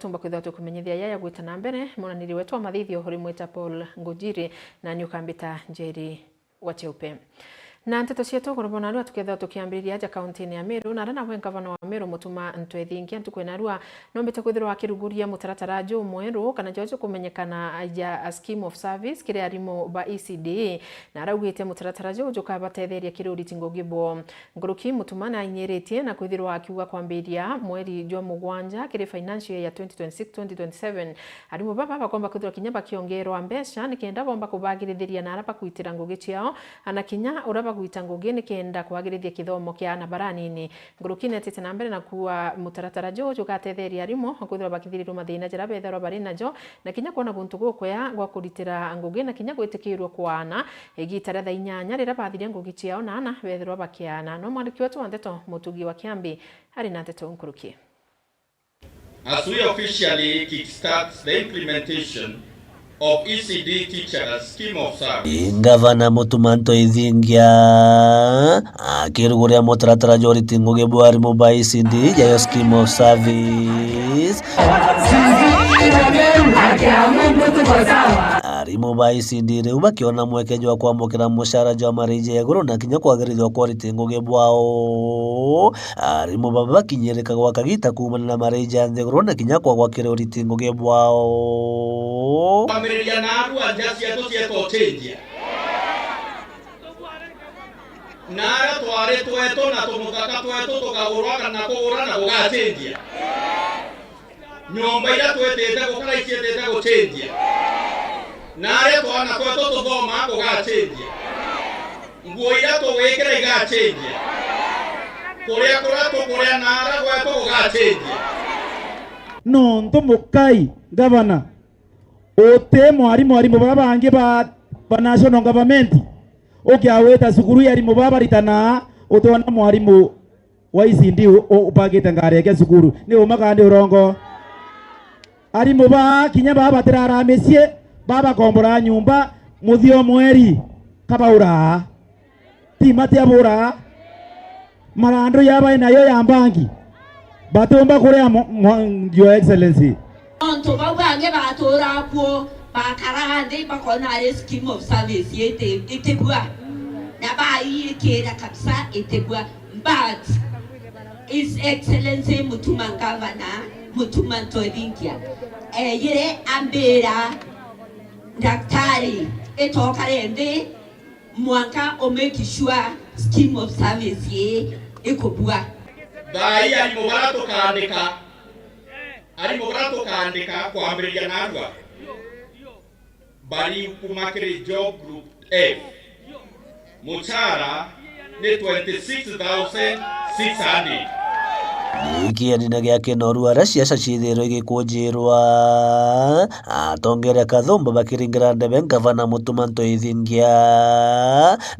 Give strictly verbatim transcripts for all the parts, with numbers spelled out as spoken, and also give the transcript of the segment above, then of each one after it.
tumba kwithirwa tukumenyithia yaya gwita na mbere. Munaniri wetu wa mathithio urimwita Paul Ngujiri, na ni ukambita Njeri wa Cheupe. Na nteto cietu ugoro bona narua tukethirwa tukiambiriria aja kauntini ya Meru, na aria nawe ngavana wa Meru Mutuma Ntwethingia ntuku ya narua nombite kwithirwa akiruguria mutaratara jumweru kana jo jukumenyekana ja a scheme of service kiri arimu ba E C D E, na araugite mutaratara juu jukabatetheria kiri uriti ngugi bwao. Nkuruki Mutuma nainyiritie na kwithirwa akiuga kwambiria mweri jwa mugwanja kiri financial year twenty twenty-six twenty twenty-seven, arimu baba bakomba kwithirwa kinya bakiongerwa mbeca nikenda bomba kubagirithiria na ara bakwitira ngugi ciao, ana kinya uria bagwita ngugi nikenda kwagirithia kithomo kia ana baranini. Nkuruki netite na mbere na kuuga mutaratara juu jugatetheria arimu kwithirwa bakithirirwa mathina jaria bethirwa bari najo, na kinya kwona guntu gukwea gwa kuritira ngugi, na kinya gwitikirua kwaana igita ria thaa inyanya riria bathiria ngugi ciao na ana bethirwa bakiaana. No mwandiki wetu wa nteto Mutugi wa Kiambi ari na nteto nkuruki. As we officially kickstart the implementation of E C D teachers scheme of service. Ngavana Mutuma Ntwethingia akiruguria mutaratara jwa uriti ngugi bwa arimu ba E C D, jayo scheme of service. Arimu ba E C D riu bakiona mweke jwa kwamukira mucara jwa mariji ya iguru na kinya kwagirithua kwa uriti ngugi bwao. Arimu baba bakinyirika gwa kagita kuumana na mariji ya nthiguru na kinya kwagwa kiri uriti ngugi bwao. Kwambiriria na arua nja cietu cietwa ucenjia. Na aria twari twetu na tumuthaka twetu tukagurwa kana kugura na gugacenjia. Nyomba iria twitite gukara iciitite gucenjia. Na aria twana twetu tuthomaa kugacenjia. Nguo iria tugwikira igacenjia. Kuria kuria tukuria na ara gwetu gugacenjia. Nontu mukai ngavana, uti mwarimu, arimu baba bangi ba, ba national government, ukiawita cukuru ya arimu baba baritanaa, utiona mwarimu wa E C D u-, u-, ubagite ngari yake cukuru. Ni uma kana ni urongo? Arimu baa kinya baa batirara micii, baa bakombora nyumba, muthio mweri, kabauraa. Ti mati abura. Marandu ya bai nayo ya mbangi. Batiumba kuria mo-, mo-, Your Excellency. Nontu bau bangi batura kuo, bakaraga nthi, bakona ari scheme of service iti-, itibua. Na baiikira kabisa itibua. But His Excellency Mutuma Governor, Mutuma Ntwethingia, eyire ambira, daktari, itokare nthi, mwanka u make sure scheme of service ii ikubua. Thaa ii arimu baria tukaandika, arimu baria tukaandika kwambiriria narua, bari kuma kiri job group F. Muchara ni twenty-six thousand six hundred. Ni kianina gia kinoru aria ciaca ciithirwe igikunjirwa. Atongeria kathumba bakiringira ndebe ngavana Mutuma Ntwethingia,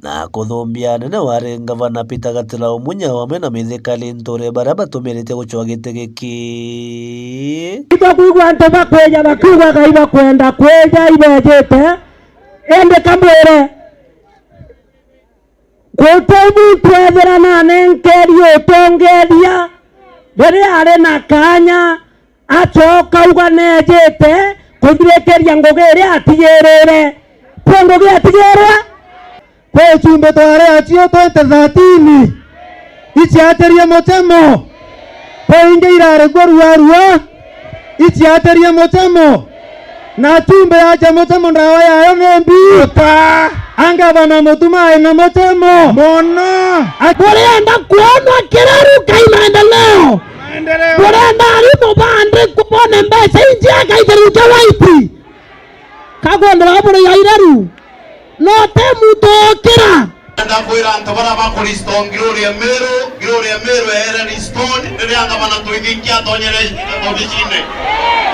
na kuthumbia anene wari ngavana Peter Gatira Umunya wamwe na Mithika Linturi baria batumirite gucwa giti giki. Itwakwigua antu bakwija bakiuga gai bakwenda kwija ibejite, indi kambwire, guti muntu ethira nanenkerie utongeria riria ari na kaanya, acoka auga neejite kuthirikiria ngugi iria atigirire. Kwi ngugi atigirwe? Kwi icumbi twari acio twenty thirteen, iciatirie mucemo. Kwi ingi irari kuo ruarua, iciatirie mucemo. Na chumbe yacha mucemo, ndawa yayo ni mbi. Uta. Angavana Mutuma aina mucemo. Mono. A- Murenda kwonwa kiraru kai maendeleo. Maendeleo. Murenda arimu bandi kubone mbeca inji akaithirika waiti. Kakwendera buri ya iraru. No te muntu okira. Ndakwira antu baria bakurestore glory ya Meru, glory ya Meru eere restore riria ngavana Ntwethingia atonyere obicine.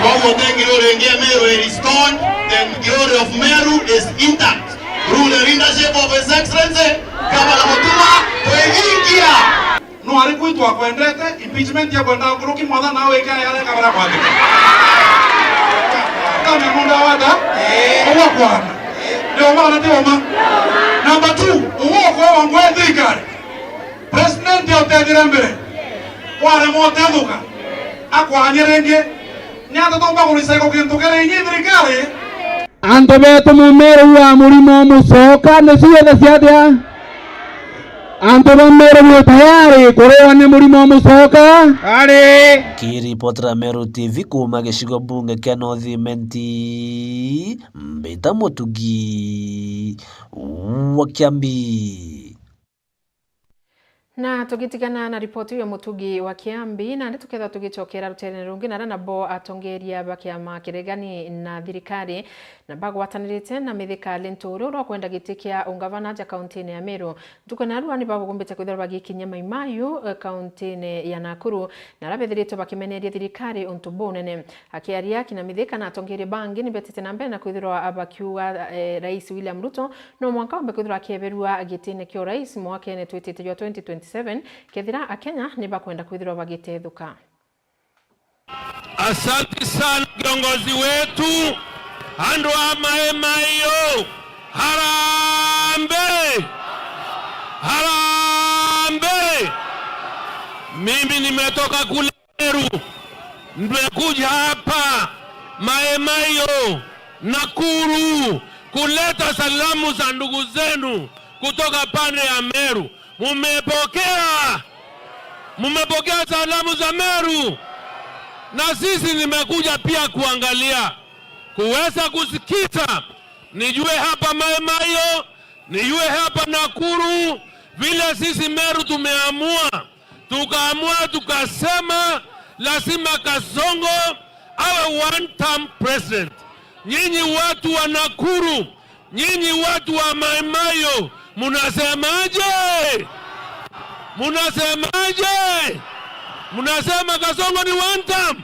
Koguo ti glory ingi ya Meru i restore, the glory of Meru is intact through the leadership of His Excellency Gavana Mutuma Ntwethingia. No ari kwi twakwendete, impeachment ya kwenda nkuruki mwathana awe ika ya reka bara kwathika. Kama mundu awata, uwa kwana. Ndio maana ti uma. Number two, uwa kwa wangu thikari. President ya utethire mbere. Ware mote thuka. Akwanye ringi. Ni ata tumba kurecycle kintu kiri inyi thirikari? Antu betu mumiru wa murimo mucoka ni ciethe ciatia? Antu ba Meru wi tayari kurua ni murimo mucoka? Ari. Kiripotera Meru T V kuuma gicigo bunge kia North Imenti, Mbita Mutugi wa Kiambi. Na tugitigana na ripoti ya Mutugi wa Kiambi, nandi tukethirwa tugicokera ruteerene rungi, naria nabo atongeria ba kiama kiregani na thirikari na bagwatanirite na Mithika Linturi uria ukwenda giti kia ungavana aja kauntine ya Meru. Ntuku ya narua ni babugumbite kwithirwa bagikinyia Mai Mahiu, eh, kauntine ya Nakuru, na aria bethiritwe bakimeneria thirikari untu bunene. Akiaria, akina Mithika na atongeria bangi ni betite na mbere na kwithirwa bakiuga, eh, Rais William Ruto no mwanka ombe kwithirwa akieberua gitine kia urais mwakene twitite jwa twenty twenty-seven, kethira Akenya ni bakwenda kwithirwa bagitethuka. Asante sana kiongozi wetu, andu a Mai Mahiu, harambee! Harambee! Mimi nimetoka kule Meru, nimekuja hapa Mai Mahiu, Nakuru, kuleta salamu za ndugu zenu kutoka pande ya Meru. Mumepokea? Mumepokea salamu za Meru? Na sisi nimekuja pia kuangalia, kuweza kusikiza, nijue hapa Mai Mahiu, nijue hapa Nakuru, vile sisi Meru tumeamua. Tukaamua tukasema, lazima Kasongo awe one term president. Nyinyi watu wa Nakuru, nyinyi watu wa Mai Mahiu, munasemaje? Munasemaje? Munasema Kasongo ni one term?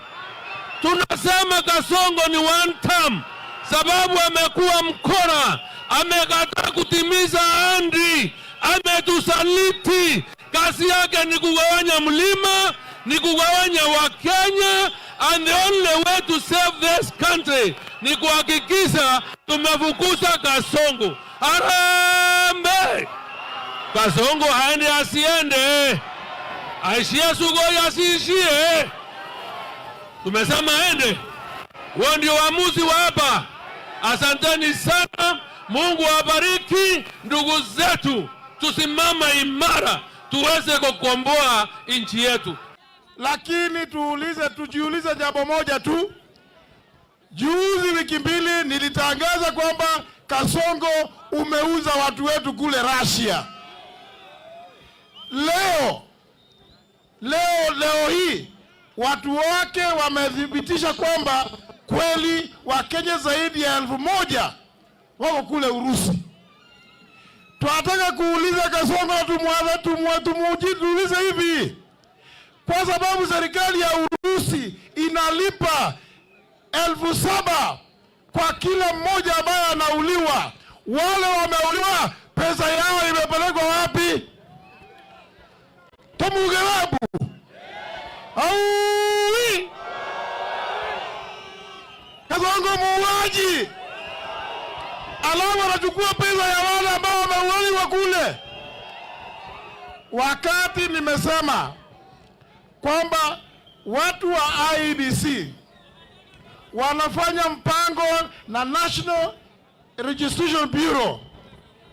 Tunasema Kasongo ni one term, sababu amekuwa mkora, amekataa kutimiza ahadi, ametusaliti. Kazi yake ni kugawanya mlima, ni kugawanya Wakenya, and the only way to save this country ni kuhakikisha tumefukuza Kasongo. Harambee! Kasongo aende asiende? Aishie Sugoi asiishie? Tumesema aende. Huo ndio uamuzi wa hapa. Asanteni sana. Mungu awabariki ndugu zetu. Tusimame imara tuweze kukomboa nchi yetu. Lakini tuulize, tujiulize jambo moja tu. Juzi, wiki mbili, nilitangaza kwamba Kasongo umeuza watu wetu kule Russia. Leo, leo, leo hii watu wake wamethibitisha kwamba kweli Wakenya zaidi ya elfu moja wako kule Urusi. Twataka kuuliza Kasongo, tumwatha, tumwa-, tumuji-, tuulize hivi, kwa sababu serikali ya Urusi inalipa elfu saba kwa kila mmoja ambaye anauliwa. Wale wameuliwa, pesa yao imepelekwa wapi? Tumuge webu. Aui! Kasongo muuaji. Alafu anachukua pesa ya wale ambao wameuliwa kule. Wakati nimesema kwamba watu wa I E B C wanafanya mpango na National Registration Bureau,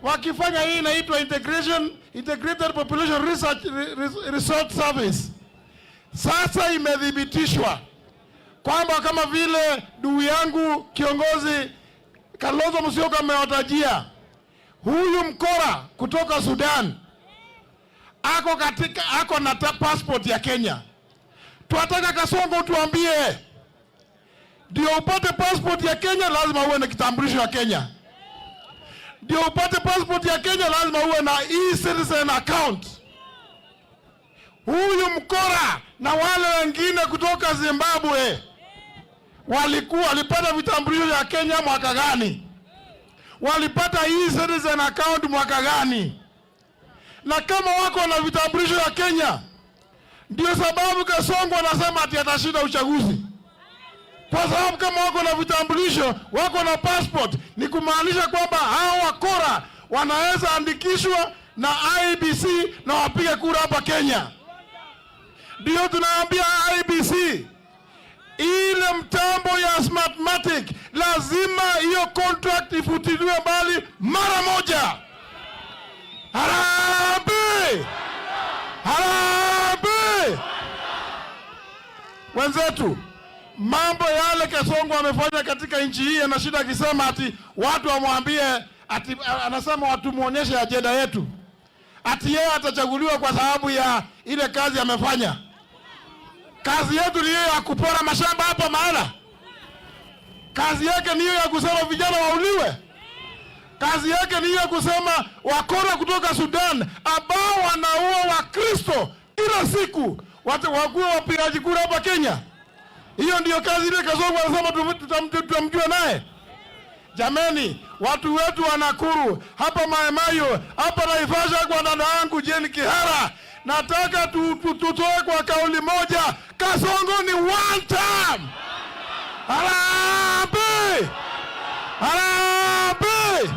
wakifanya hii inaitwa integration, Integrated Population Research, Re-, Re-, Resource Service. Sasa imethibitishwa kwamba, kama vile ndugu yangu kiongozi Kalonzo Musyoka amewatajia, huyu mkora kutoka Sudan ako katika, ako na ta-, passport ya Kenya. Twataka Kasongo tuambie, ndio upate passport ya Kenya, lazima uwe na kitambulisho ya Kenya. Ndio upate passport ya Kenya, lazima uwe na e-citizen account. Huyu mkora na wale wengine kutoka Zimbabwe walikuwa, walipata vitambulisho ya Kenya mwaka gani? Walipata e-citizen account mwaka gani? Na kama wako na vitambulisho ya Kenya, ndio sababu Kasongo anasema ati atashinda uchaguzi. Kwa sababu kama wako na vitambulisho, wako na passport, ni kumaanisha kwamba hao wakora wanaweza andikishwa na I E B C na wapige kura hapa Kenya. Ndio tunaambia I E B C, Ile mtambo ya Smartmatic, lazima hiyo contract ifutiliwe mbali mara moja. Harambee! Harambee! Wenzetu, mambo yale Kasongo amefanya katika nchi hii, anashinda akisema ati watu wamwambie ati, anasema watu muonyeshe ajenda yetu. Ati yeye atachaguliwa kwa sababu ya ile kazi amefanya. Kazi yetu ni hiyo ya kupora mashamba hapa mahala? Kazi yake ni hiyo ya kusema vijana wauliwe? Kazi yake ni hiyo ya kusema wakora kutoka Sudan ambao wanaua Wakristo kila siku wate-, wakuwe wapigaji kura hapa Kenya? Hiyo ndio kazi ile Kasongo anasema tutam-, tutam-, tutamjua naye? Jameni, watu wetu wa Nakuru, hapa Mai Mahiu, hapa Naivasha, kwa dada yangu Jane Kihara, nataka tu-, tu-, tutoe kwa kauli moja, Kasongo ni one term. Harambee! Harambee!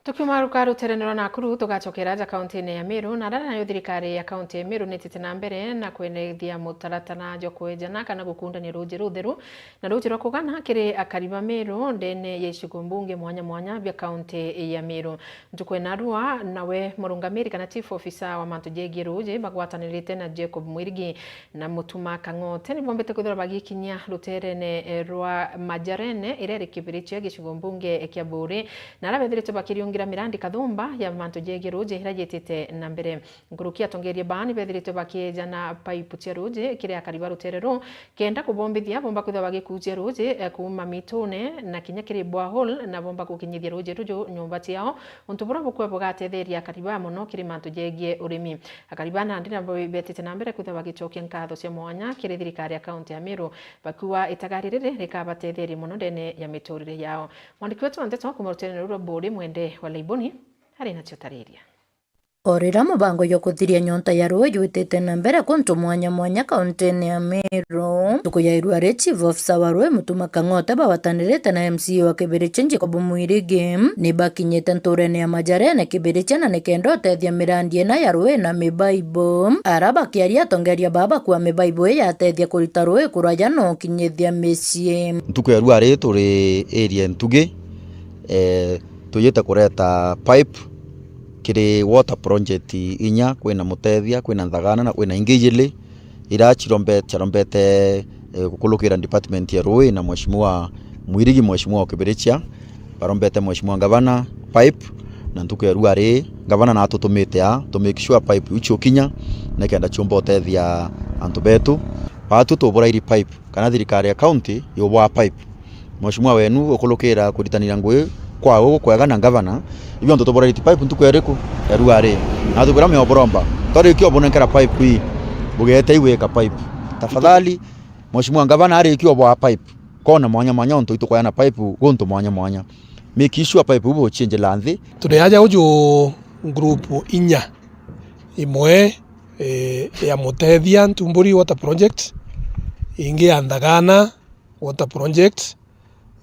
Tukiuma ruka ruterene rwa Nakuru, tugacokera aja kaunti-ini ya Meru, na aria nayo thirikari ya kaunti ya Meru nitite na mbere na kwenethia mutaratara jwa kwejana kana gukundania ruuji rutheru na ruuji rwa kugana kiri akari ba Meru ndene ya icigo mbunge mwanya mwanya bia kaunti ya Meru. Ntuku ya narua, nawe murungamiri kana chief officer wa mantu jegie ruuji bagwatanirite na Jacob Mwirigi na Mutuma Kang'ote nibombete kwithirwa bagikinyia ruterene, eh, rwa Majarene, iria iri kibiri chia gicigo mbunge kia Buuri, na aria bethiritwe bakiriungira mirandi kathumba ya mantu jegie ruuji iria yitite na mbere. Nkuruki atongeria baa nibethiritwe bakiejana paipu cia ruuji kiri akari ba rutere ruu, kenda kubombithia bomba kwithirwa bagikuuchia ruuji, eh, kuuma mitune na kinya kiri borehole, na bomba gukinyithia ruuji ruju nyomba ciao, untu buria bukwe bugatetheria akari baa mono kiri mantu jegie urimi. Akari baa nandi nabo betite na mbere kwithirwa bagicokia nkatho cia mwanya kiri thirikari ya kaunti ya Meru, bakiuga itagari riri rikabatetheria mono ndene ya miturire yao. Mwandiki wetu wa ndeto kuuma ruterene ruu rwa Buuri, Mwende wa Laiboni, ari na ciotariria. O riria mubango jwa kuthiria nyonta ya ruui jwitite na mbere kuntu mwanya mwanya kaunti-ini ya Meru, ntuku ya irua ri chief officer wa ruui Mutuma Kang'ote bagwatanirite na M C A wa Kibirichia Jacob Mwirigi ni bakinyite nturene ya Majarene Kibirichia na nikenda utethia mirandi ina ya ruui na mibaibu. Ara bakiaria atongeria baa bakua mibaibu ii yatethia kurita ruui kuraya na ukinyithia micii. Ntuku ya irua ri turi area Ntugi, eh, tuyite kureta pipe kiri water project inya, kwina Mutethia, kwina Nthagana na kwina ingi ijili, iria cirombe-, ciarombete, eh, gukulukira department ya ruui na Mheshimiwa Mwirigi, Mheshimiwa wa Kibirichia, barombete Mheshimiwa Ngavana pipe, na ntuku ya irua ri, Ngavana natutumite aa, to make sure pipe iu ciukinya, nikenda ciumba utethia antu betu. Baatu tuburairi pipe, kana thirikari ya county yubwaa pipe. Mheshimiwa wenu ukulukira kuritanira ngui kwao gukwega na ngavana, ibio antu tuburariti pipe ntuku iriku? Ya irua ri. Na tukwira mioboromba, twarikia ubunenkera pipe ii, bugete igwika pipe. Tafadhali, Mheshimiwa ngavana arikia ubwaa pipe, kona mwanya mwanya untu itukwayana pipe guntu mwanya mwanya. Make sure pipe iu buchinjila nthi. Turi aja uju group inya, imwe, eh, ya Mutethia Ntumburi Water Project, ingi ya Nthagana Water Project,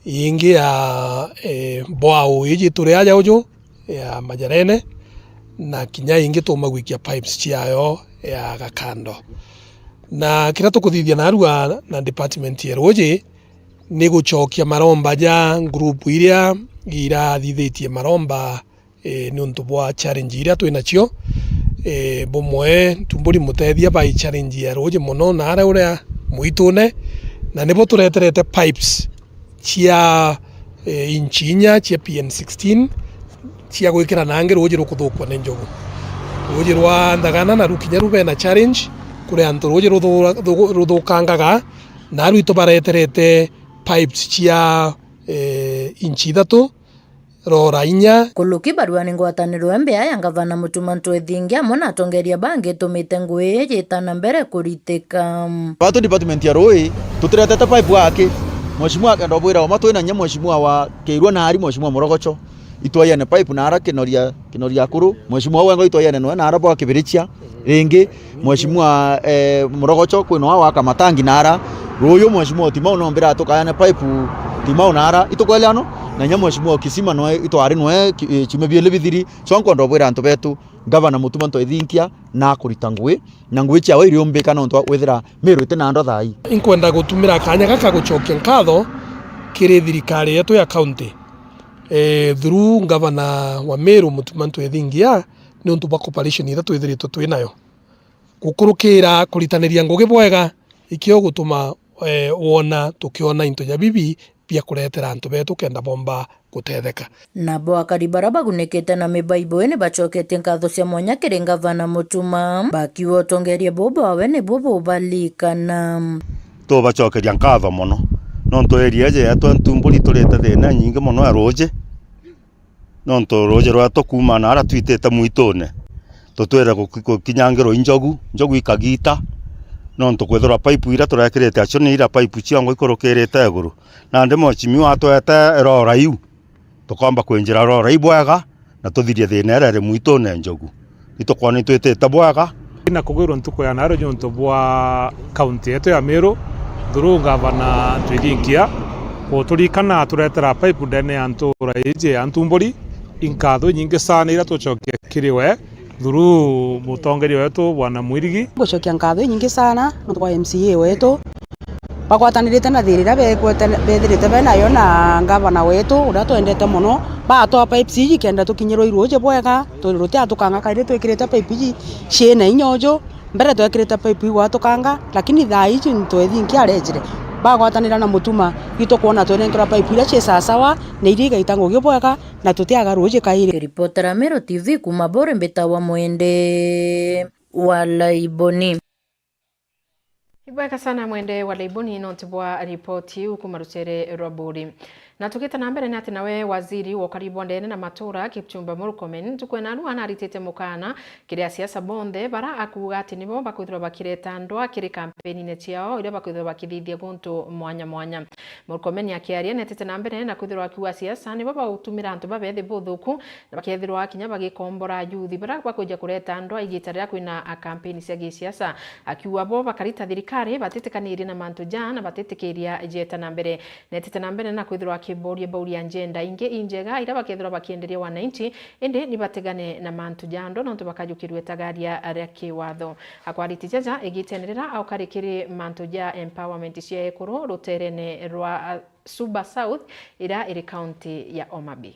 ingi ya, eh, Bwau iji turi aja uju ya Majarene, na kinya ingi tumagwikia pipes ciayo ya Gakando. Na kiria tukuthithia narua na department ya ruuji ni gucokia maromba ja group iria irathithitie maromba, eh, niuntu bwa challenge iria twi nacio. Eh, bumwe Ntumburi Mutethia bai challenge ya ruuji mono, na aria uria mwitune, na nibo tureterete pipes cia, eh, inchi inya cia P N sixteen cia gwikira nangi ruuji rukuthukwa ni njogu. Ruuji rwa Nthagana naru kinya ru bena challenge, kuri antu ruuji ruthu-, ruthu-, ruthukangaga, na aru itu bareterete pipes cia, eh, inchi ithatu rora inya. Kuruki baruani ngwataniro ya mbea ya ngavana Mutuma Ntwethingi amwe na atongeria bangi itumite ngui ii yita na mbere kuritika. Batu department ya ruui, tutiretete pipe aki. Mheshimiwa akenda ubwira uma twina nya mheshimiwa wa Kirua na ari mheshimiwa Murogocho. Itwaiane pipe na ara Kinoria, Kinoria akuru. Mheshimiwa au engo itwaiane noe na ara bwa Kibirichia. Ringi, Mheshimiwa, eh, Murogocho, kwina wa waka matangi nara. Ruuyu, Mheshimiwa Timau, no mbira tukayane pipe Timau nara. Itukweleano? Na nya Mheshimiwa Kisima noe, itwari noe, ki-, eh, ciumia bieli bithiri. So, nkwenda ubwira antu betu, Ngavana Mutuma M'Ethingia na akurita ngugi, na ngugi ciawe iriumbika nontu wa kwithira Meru iti na andu thaa ii. Inkwenda gutumira kaanya gaka gucokia nkatho kiri thirikari yetu ya county, eh, through ngavana wa Meru Mutuma M'Ethingia, niuntu bwa cooperation iria twithiritwe twi nayo. Gukurukira kuritaniria ngugi bwega, ikio gutuma, eh, wona tukiona into ja bibi bia kuretera antu betu kenda bomba gutetheka. Nabo akari bara bagunikite na mibaibo ii ni bacoketie nkatho cia mwanya kiri ngavana Mutuma, bakiuga utongeria buu bwawe nibuo bubalikana. Tubacokeria nkatho mono, nontu area iji yetu Ntumburi turite thina nyingi mono ya ruuji. Nontu ruuji rwetu kuuma naara twitite mwitune, tutwire guki-, gukinyangirwa i njogu, njogu ikagita, nontu kwithirwa paipu iria turekirite acio ni iria paipu ciongo ikurukirite iguru. Nandi mwechimiwa atwete rora iu, tukomba kwinjira rora iu bwega, na tuthirie thina iria iri mwitune ya njogu. Itukwona itwitite bwega. Na kugwirwa ntuku ya naarua niuntu bwa kaunti yetu ya Meru, through ngavana M'Ethingia, guturikana aturetera paipu ndene ya ntuura iji ya Ntumburi. Inkatho inyingi sana iria tucokia kiri we, through mutongeria wetu Bwana Mwirigi. Ngucokia nkatho inyingi sana nontu bwa M C A wetu, bagwatanirite na thina iria bekwete-, bethirite benayo na ngavana wetu uria twendete mono. Batwaa pipes iji kenda tukinyirwa i ruuji bwega, tu-, rutiatukanga kairi twikirite pipe iji ciina inya uju. Mbere twekirite pipe igwatukanga, lakini thaa iji M'Ethingia arejire. Bagwatanira na Mutuma, itukwona twenenkerwa pipe iria ci sawasawa, na iria igaita ngugi bwega, na tutiaga ruuji kairi. Ripotera Meru T V kuuma Buri, mbitawa Mwende wa Laiboni. Ibwega sana Mwende wa Laiboni nontu bwa ripoti iu kuuma rutere rwa Buri. Na tugite na mbere ni ati nawe waziri wa ukari bwa ndene na matura Kipchumba Murkomen ntuku ya naarua naritite mukana kiri asiasa bonthe bara akuuga ati nibo bakwithirwa bakireta ndwa kiri kampenine ciao iria bakwithirwa bakithithia guntu mwanya mwanya. Murkomen akiaria netite na mbere na kwithirwa akiuga asiasa nibo bagutumira antu babethi buthuku na bakethirwa kinya bagikombora ayuthi bara bakwija kureta ndwa igita riria kwina a kampeni cia gisiasa, akiuga bo bakarita thirikari batitikanirie na mantu jaa na batitikiria jeeta na mbere. Netite na mbere na kwithirwa akiboria bauria njenda ingi injega iria bakethirwa bakienderia wananchi, indi ni batigane na mantu jaa ndwa nontu bakajukirua itagaria ria kiwatho. Akwariti jaja igitene riria aukari kiri mantu ja empowerment cia ekuru ruterene rwa, uh, Suba South iria iri kaunti ya Homa Bay.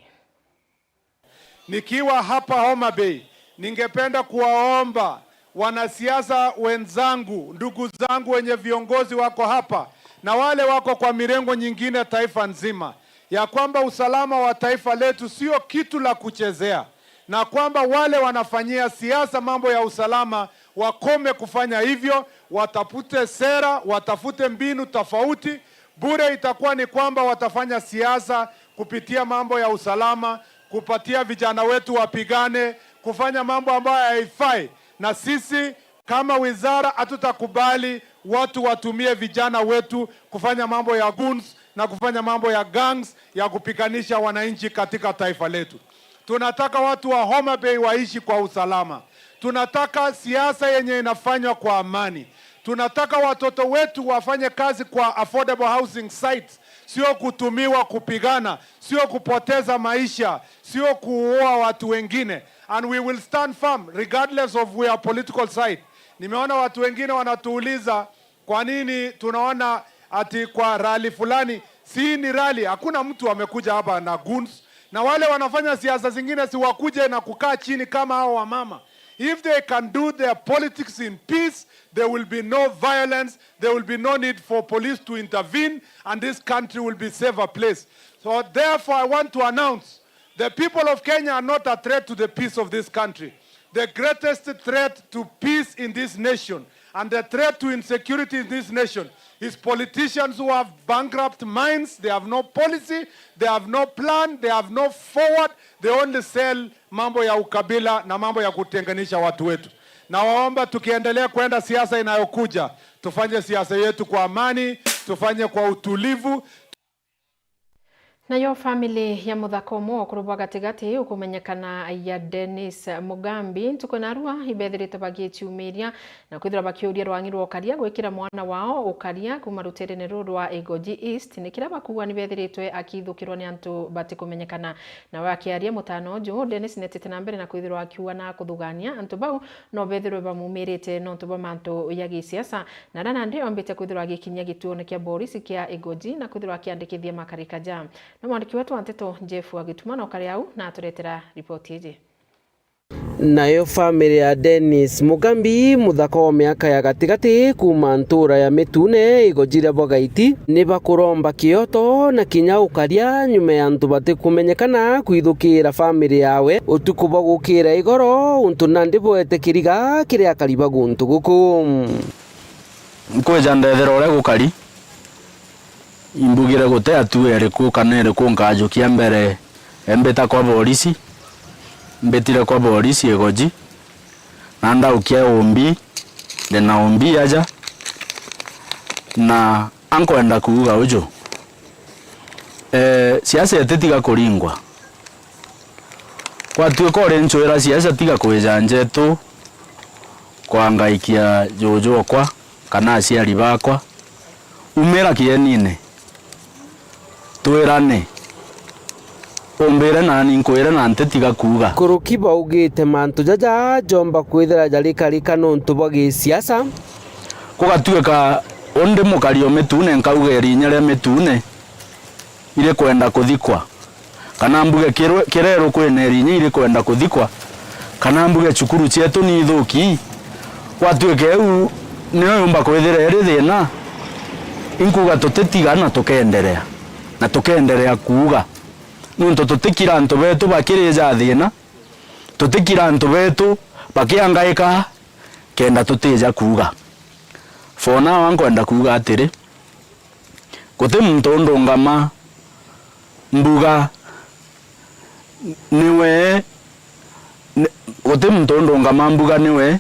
Nikiwa hapa Homa Bay, ningependa kuwaomba wanasiasa wenzangu, ndugu zangu wenye viongozi wako hapa na wale wako kwa mirengo nyingine taifa nzima, ya kwamba usalama wa taifa letu sio kitu la kuchezea, na kwamba wale wanafanyia siasa mambo ya usalama wakome kufanya hivyo, watafute sera, watafute mbinu tofauti. Bure itakuwa ni kwamba watafanya siasa kupitia mambo ya usalama, kupatia vijana wetu wapigane, kufanya mambo ambayo haifai. Na sisi kama wizara hatutakubali watu watumie vijana wetu kufanya mambo ya goons na kufanya mambo ya gangs ya kupiganisha wananchi katika taifa letu. Tunataka watu wa Homa Bay waishi kwa usalama. Tunataka siasa yenye inafanywa kwa amani. Tunataka watoto wetu wafanye kazi kwa affordable housing sites, sio kutumiwa kupigana, sio kupoteza maisha, sio kuua watu wengine. And we will stand firm regardless of our political side. Nimeona watu wengine wanatuuliza, kwa nini tunaona ati kwa rally fulani, si ni rally, hakuna mtu amekuja hapa na goons. Na wale wanafanya siasa zingine si wakuje na kukaa chini kama hao wamama. If they can do their politics in peace, there will be no violence, there will be no need for police to intervene, and this country will be safer place. So therefore, I want to announce, the people of Kenya are not a threat to the peace of this country. The greatest threat to peace in this nation and the threat to insecurity in this nation is politicians who have bankrupt minds, they have no policy, they have no plan, they have no forward, they only sell mambo ya ukabila na mambo ya kutenganisha watu wetu. Nawaomba tukiendelea kwenda siasa inayokuja, tufanye siasa yetu kwa amani, tufanye kwa utulivu. Nayo family ya muthaka umwe wa ukuru bwa gatigati ukumenyekana ya Dennis Mugambi, ntuku narua ibethiritwe bagiciumiria na kwithirwa bakiuria rwang'i rwa ukaria gwikira mwana wao ukaria kuuma ruteerene ruru rwa Igoji East, ni kiria bakuuga ni bethiritwe akithukirwa ni antu batikumenyekana. Nawe akiaria mutano uju, Dennis netite na mbere na kwithirwa akiuga na kuthugania antu bau no bethirwe bamumirite nontu bwa mantu ya gisiasa, na aria nandi ombite kwithirwa agikinyia gituone kia borisi kia Igoji na kwithirwa akiandikithia makarika ja. Ni mwandiki wetu wa nteto Jeff Wagituma na ukari au na aturetera ripoti iji. Nayo family ya Dennis Mugambi, muthaka wa miaka ya gatigati kuuma ntura ya Mitune, Igoji ria Bwagaiti, ni bakuromba kioto na kinya ukaria nyuma ya antu batikumenyekana kwithukira family yawe utuku bwa gukira igoro, untu nandi bwete kiriga kiri akari ba guntu guku. Nkwija ndethera uria gukari, imbugire guti atua iriku kana iriku nkajukia mbere. Embita kwa borisi, mbitire kwa borisi Igoji, na ndaukia umbi, ndi na umbi aja, na ankwenda kuuga uju. Eh, siasa ititiga kuringwa. Gwatuika uri nchwira siasa, tiga kwija njetu kwangaikia juju okwa kana aciari bakwa. Umira kienine. Twirane. Umbire nani nkwire na ntitiga kuuga. Nkuruki baugite mantu jaja jomba kwithira jarikarika nontu bwa gisiasa. Kugatuika undi mukari o Mitune nkauga irinya ria Mitune irikwenda kuthikwa, kana mbuge kirwe-, kireru kwina irinya irikwenda kuthikwa, kana mbuge cukuru cietu ni ithuki. Gwatuika iu niyo yumba kwithira iri thina, inkuga tutitiga na tukenderea, na tukenderea kuuga, nontu tutikira antu betu bakirija thina, tutikira antu betu bakiangaika kenda tutija kuuga. For now, nkwenda kuuga atiri, guti muntu undungama mbuga niwe, ni-, guti muntu undungama mbuga niwe,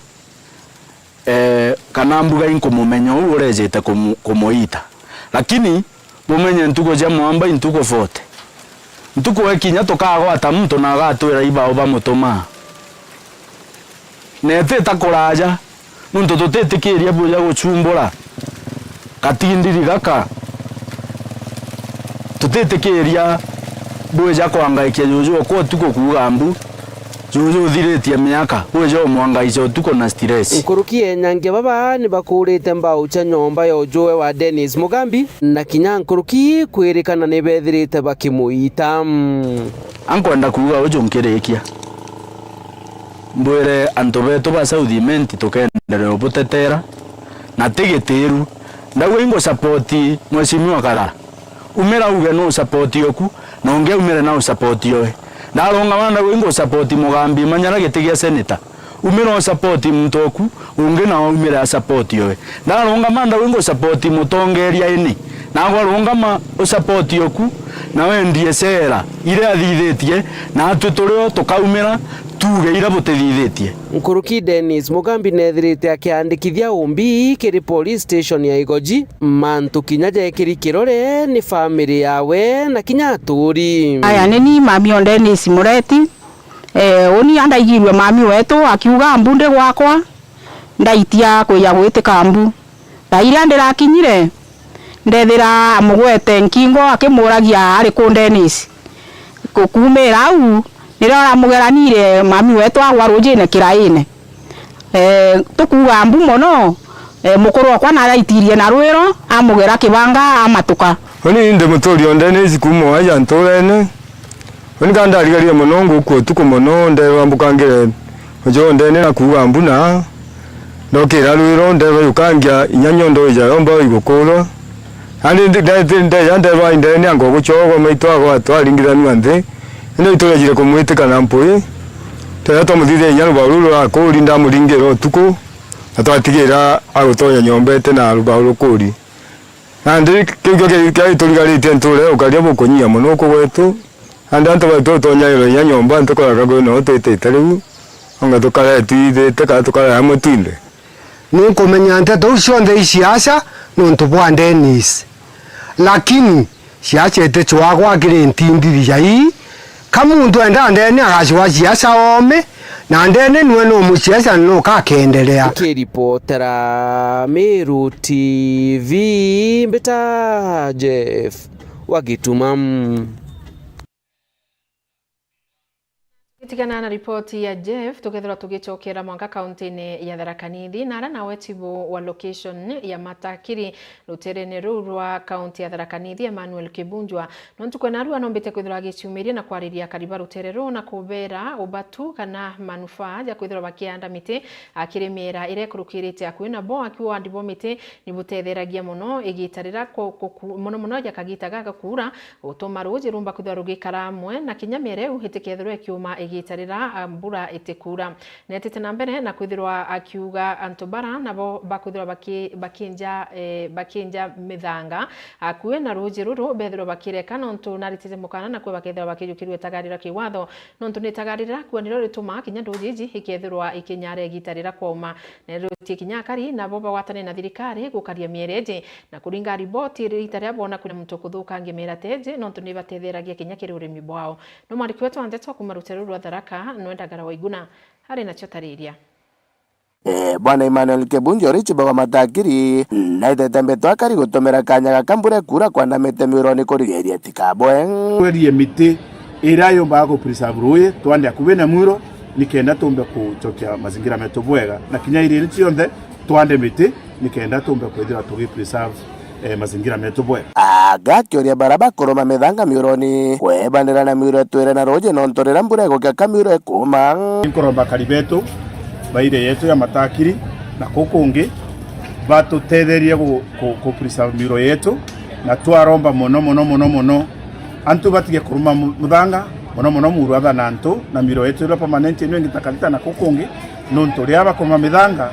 eh, kana mbuga inkumumenya uu urejite kumu-, kumuita. Lakini bumenye ntuku cia mwamba i ntuku forty. Ntuku ekinya tukagwata muntu na agatwira ibao bamutumaa. Na itita kuraja, nontu tutitikiria buja gucumbura gatindiri gaka. Tutitikiria bwija kwangaikia juju okwa utuku kuuga mbu, juju uthiritie miaka, bwija umwangaicia utuku na stress. Nkuruki enyangia baba ni bakurite mbau cia nyomba ya ujue wa Dennis Mugambi, na kinya nkuruki kwirikana ni bethirite bakimuita. Ankwenda kuuga uju nkirikia. Mbwire antu betu ba South Imenti tukenderea ubutetera na ti gitiru. Ndauga ingu support Mheshimiwa Kara. Umira uge no support oku, na ungi aumire na support oe. Ndarungama ndauga ingu support Mugambi Manyara giti gia senator. Umira u support muntu oku, ungi nawe aumire a support oe. Ndarungama ndauga ingu support mutongeria ini. Nagwe rungama u support oku, na wendie cera iria athithitie, na atwi turio tukaumira tuuge iria butithithitie. Nkuruki Dennis Mugambi neethirite akiandikithia umbi kiri police station ya Igoji, mantu kinya jekiri kirore ni family yawe na kinya aturi. Aya, ni ni mami o Dennis Mureti. Eh, uni andaigirue mami wetu akiuga mbu ndi gwakwa, ndaitia kwija gwitika mbu. Thaa iria ndirakinyire, ndethira amugwete nkingo akimuragia ari ku Dennis. Ku-, kuumira au, nirio aramugeranire mami wetu agwa rujine kiraine. Eh, tukuuga mbu mono, eh, mukuru okwa naraitirie na rwiro, amugera kibanga, amatuka. Uni ndi muturi o Dennis kuuma aja nturene. Uni ka ndarigarire mono, ngukua utuku mono, nderwa mbukangire ujo ndene na kuuga mbuna. Ndokira rwiro, nderwa yukangia inya nyondo ija yomba igukurwa. Andi ndi-, nde-, ndeja nderwa indene ango gucogwa maitu agwa twaringithanua nthi. Indi iturejire kumwitika na mpui. Twera twamuthithia inya rubau ruru rurakuri ndamuringira utuku, na twatigira agutonya nyomba ete na rubau rukuri. Nandi kiu kio ki-, kiria giturigaritie nture ukaria bukunyia mono guku gwetu. Nandi antu baitu utonyairwa inya nyomba, ntukoraga kwina uu twitite riu, onga tukare twithite kana tukare amwe twinthe. Ninkumenya nteto iu cionthe i siasa nontu bwa Dennis. Lakini Siasa iti cwagwa kiri ntindiri ja ii, ka muntu enda ndene agacwa siasa oome, na ndene nwe no musiasa nuka akenderea. Kiripotera Meru T V, mbita Jeff wa Gituma. Tugitigana na ripoti ya Jeff, tukethirwa tugicokera mwanka kaunti-ini ya Tharaka Nithi, na ara nawe chibu wa location ya Matakiri, ruterene ruu rwa kaunti ya Tharaka Nithi, Emmanuel Kibunjwa, nontu kwena arua nombite kwithirwa agiciumiria na kwariria akari ba rutere ruu na kubera ubatu kana manufaa ja kwithirwa bakianda miti, akiri miera iria ikurukirite akui nabo, akiuga wandi bwa miti ni butetheragia mono igita rira ku-, kuku-, mono mono ja kagita gaka kuura, gutuma ruuji rumba kwithirwa rugikara amwe, na kinya miere iu itikethirwe ikiuma igita rira, a, mbura itikuura. Netite na mbere na kwithirwa akiuga antu bara nabo bakwithirwa baki-, bakinja, eh, bakinja mithanga akui na ruuji ruru, bethirwa bakireka, nontu naritite mukana na kwi bakethirwa bakijukirua itagarira kiwatho, nontu ni itagarira akua nirio rituma kinya nduuji iji ikethirwa ikinyara igita rira kwauma. Nerutie kinya akari nabo bagwatane na thirikari gukaria miere iji, na kuringa riboti, riita riria boona kwina muntu kuthukangia miera ta iji, nontu ni ibatetheragia kinya kiri urimi bwao. No mwandiki wetu wa ndeto kuuma rutere ruu rwa Tharaka, nwe Ndagara Waiguna, ari nacio tariria. Eh, Bwana Emmanuel Kibunjwa uri chibu wa Matakiri, naitete mbeto akari gutumira kanya gaka mbura ikuura kwanda miti miuroni kurigiria itikabwe. Twerie miti iria yumbaga ku preserve ruuji, twande akubi na mwiro, nikenda tumbe kucokia mazingira metu bwega, na kinya iriene cionthe twande miti nikenda tumbe kwithirwa tugi preserve, eh, mazingira metu bwega. Agakioria bara bakuruma mithanga miuroni kwebanira na miuro itwire na ruuji, nontu riria mbura igukia ka miuro ikuuma. Nkuromba akari betu ba iria yetu ya Matakiri na kuu kungi batutetherie gu-, ku-, ku preserve miuro yetu, na twaromba mono, mono, mono, mono, antu batige kuruma mu-, muthanga, mono mono muru athana antu, na miro yetu iria permanent ino ingi ta Karita na kuu kungi, nontu riria bakuruma mithanga,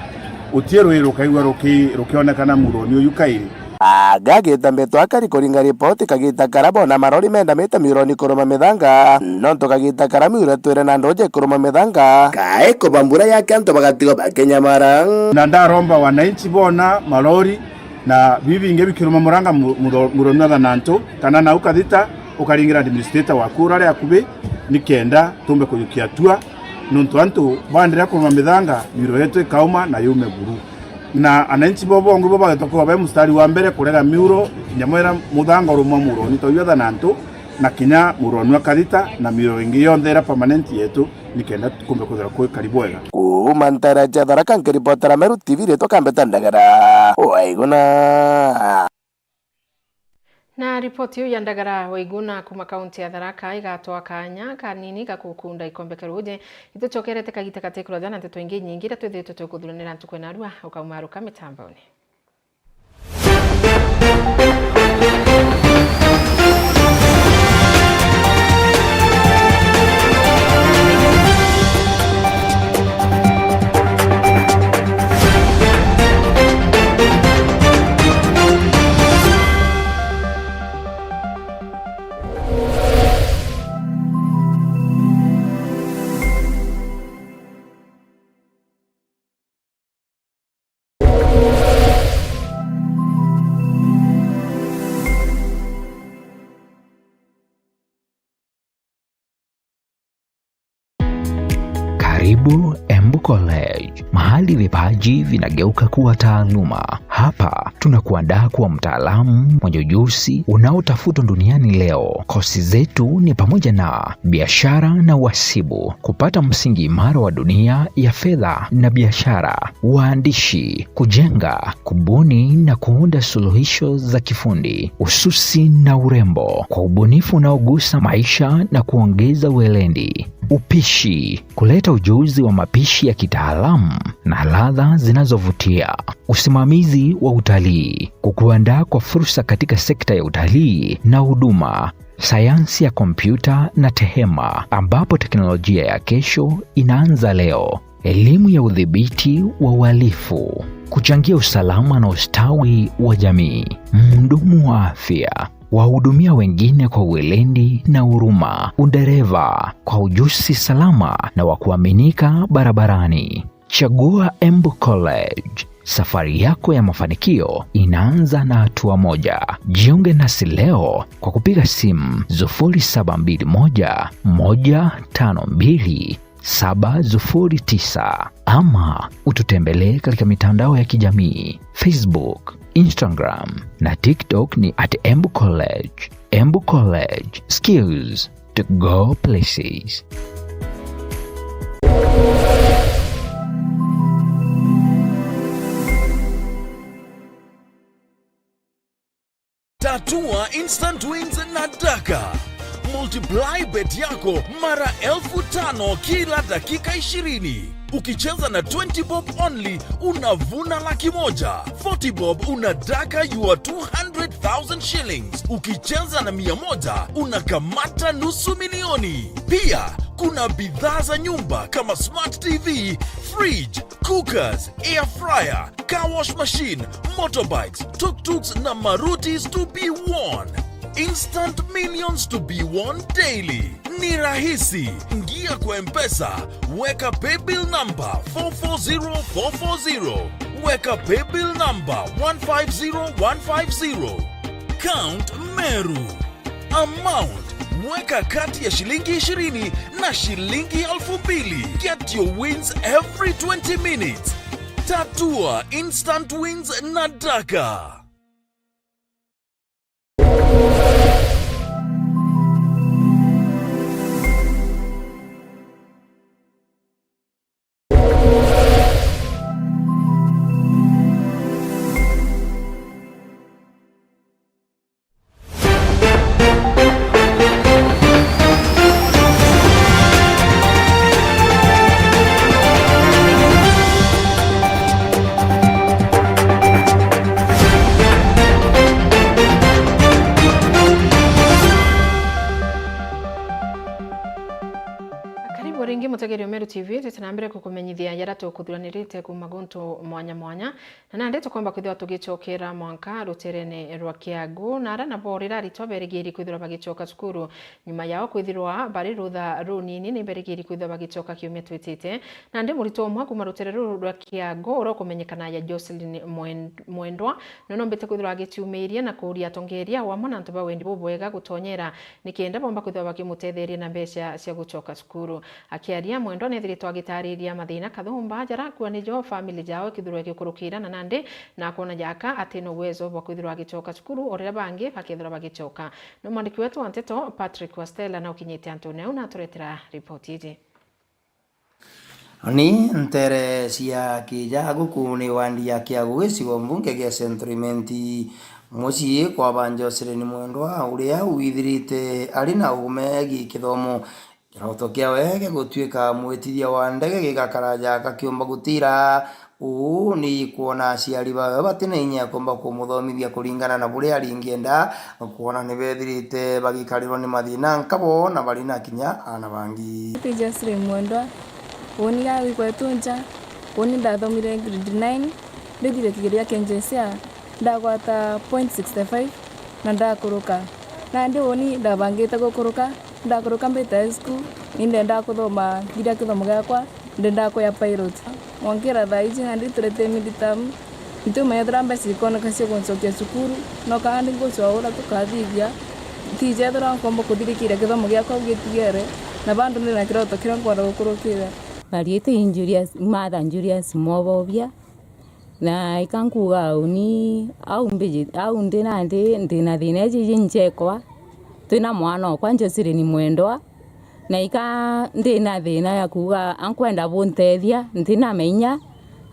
utie rui rukaigua ruki-, rukionekana muroni uyu kairi. Agagita mbeto akari kuringa ripoti kagita kara bona marori mendamite mironi kuruma mithanga, nontu kagita kara miro itwire na nduuji kuruma mithanga, kae kuba mbura yake antu bagatigwa bakinyamara. Na ndaromba wananchi bona marori na bibi bingi bikiruma muranga mu-, muro-, muroni athana antu, kana nau Karita ukaringira administrator waku uria ari akubi, nikenda tumbe kujukia hatua, nontu antu baenderea kuruma mithanga, miro yetu ikauma na yume buru. Na ananchi bo bongi bo bagetwa kuba be mustari wa mbere kurega miuro, kinya mwera muthanga urumwa muroni ta uyu athana antu, na kinya muroni wa Karita, na miro ingi yonthe iria permanent yetu, nikenda kumbe kwithirwa kwi kari bwega. Kuuma ntara cia Tharaka, nkiripotera Meru T V, ritwa Kambeta Ndagara Waiguna. Na ripoti iu ya Ndagara Waiguna kuuma kaunti ya Tharaka igatwaa kanya kanini ga gukunda ikombe kia ruuji. Itucokerete kagita katikurajana nteto ingi nyingi iria twithiritwe tukuthuranira ntuku ya narua, ukaumaruka mitamboni. Karibu Embu College, mahali vipaji vinageuka kuwa taaluma. Hapa tunakuandaa kuwa mtaalamu mwenye ujuzi unaotafutwa duniani leo. Kosi zetu ni pamoja na biashara na uhasibu, kupata msingi imara wa dunia ya fedha na biashara, uandishi, kujenga, kubuni na kuunda suluhisho za kifundi, ususi na urembo, kwa ubunifu unaogusa maisha na kuongeza weledi, upishi, kuleta ujuzi wa mapishi ya kitaalamu na ladha zinazovutia, usimamizi wa utalii, kukuandaa kwa fursa katika sekta ya utalii na huduma, sayansi ya kompyuta na tehema, ambapo teknolojia ya kesho inaanza leo, elimu ya udhibiti wa uhalifu, kuchangia usalama na ustawi wa jamii, mhudumu wa afya, wahudumia wengine kwa weledi na huruma, udereva kwa ujuzi salama na wa kuaminika barabarani. Chagua Embu College, Safari yako ya mafanikio inaanza na hatua moja. Jiunge nasi leo kwa kupiga simu sufuri saba mbili moja, moja tano mbili, saba sufuri tisa, ama ututembelee katika mitandao ya kijamii, Facebook, Instagram na TikTok ni at Embu College. Embu College, skills to go places. Tatua instant wins na Daka. Multiply bet yako mara elfu tano kila dakika ishirini. Ukicheza na twenty bob only, unavuna laki moja. Forty bob, una Daka your two hundred thousand shillings. Ukicheza na mia moja, unakamata nusu milioni. Pia, kuna bidhaa za nyumba kama smart T V, fridge, cookers, air fryer, car wash machine, motorbikes, tuk-tuks na marutis to be won. Instant millions to be won daily. Ni rahisi. Ingia kwa M-Pesa, weka paybill number four four zero four four zero. Weka paybill number one five zero one five zero. Count Meru. Amount, weka kati ya shilingi ishirini na shilingi elfu mbili. Get your wins every twenty minutes. Tatua instant wins na Daka. Karibu ringi mutegeri wa Meru T V, twite na mbere kukumenyithia jaria tukuthuranirite kuuma guntu mwanya mwanya. Na nandi tukomba kwithirwa tugicokera mwanka ruterene rwa Kiagu, na aria nabo rira aritwa berigiri kwithirwa bagicoka cukuru. Nyuma yao kwithirwa bari rutha runini, ni berigiri kwithirwa bagicoka kiumia twitite. Nandi muritwa umwe kuuma rutere ruru rwa Kiagu, uria ukumenyekana ya Jocelyn Mwen-, Mwendwa, nionombite kwithirwa agiciumiria na kuuria atongeria wamwe na antu ba wendi bubwega gutonyera, nikenda bomba kwithirwa bakimutetheria na mbeca cia gucoka cukuru. Akiaria, Mwendwa nethiritwe agitariria mathina kathumba jaria akuua nijo family jao ikithirwa igikurukira, na nandi na akoona jaka atina uwezo bwa kwithirwa agicoka cukuru o riria bangi bakethirwa bagicoka. Ni mwandiki wetu wa nteto Patrick Wastela na ukinyite antune au na aturetera ripoti iji. Ni ntere cia Kijagu kuu ni wandi ya Kiagu gicigo mbunge gia Central Imenti. Mucii kwa ba Jocelyn Mwendwa, uria withirite ari na ume gi kithomo. Kiroto kiawe gia gutuika mwitithia wa ndege gigakaraja gakiumba gutira. Uu ni kwona aciari bawe batina inya ya kuumba kumuthomithia kuringana na buria aringienda, kwona ni bethirite bagikarirwa ni mathina nkabo na bari na kinya aana bangi. Ti Jocelyn Mwendwa, uuni gagwi kwetu nja, uuni ndathomire grade nine, ndithire kigerio kia K J S E A, ndagwata point sixty five na ndakuruka. Nandi uuni ndabangite gukuruka, ndakuruka mbite high school, ni ndendaa kuthoma, nthiria kithomo giakwa, ndendaa kuya pilot. Mwankira thaa iji nandi turete mid term, ntiumenya ethira mbeca ikoneka cia kuncokia cukuru, no kana ndi ngucua uria tukathithia, ntiji ethira nkomba kuthirikiria kithomo giakwa au gitigere, na bado ndi na kiroto kiria nkwenda gukurukira. Marietwa i Julius, Martha Julius Mwobobia. Na ika nkuuga uni, au mbiji-, au ndi nandi, ndi na thina iji jinchekwa, twina mwana okwa Jocelyn Mwendwa, na ika ndi na thina ya kuuga ankwenda buntethia, ntina menya,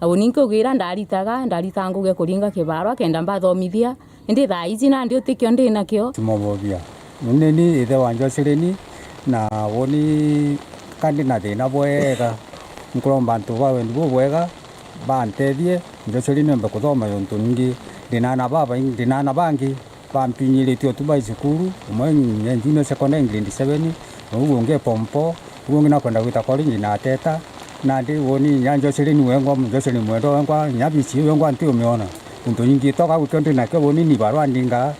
na uni nkiugira ndaritaga, ndaritaga ngugi ya kuringa kibarwa kenda mbathomithia, indi thaa iji nandi utikio ndi nakio. Timobobia. Uni ni ithe wa Jocelyn, na uni ka ndi na thina bwega, nkuromba antu ba wendi bubwega, bantethie, Jocelyn ombe kuthoma, yontu ningi ndina aana babaingi, ndina aana bangi bampinyiritie utu bai cukuru, umwe e junior secondary grade seven, na uu ungi e form four, uu ungi nakwenda gwita college na ateta. Nandi woni nya Jocelyn wengwa, Jocelyn Mwendwa wengwa, nya bici wengwa ntiumiona. Untu nyingi toka gukio ndi nakio woni ni barua ndinga.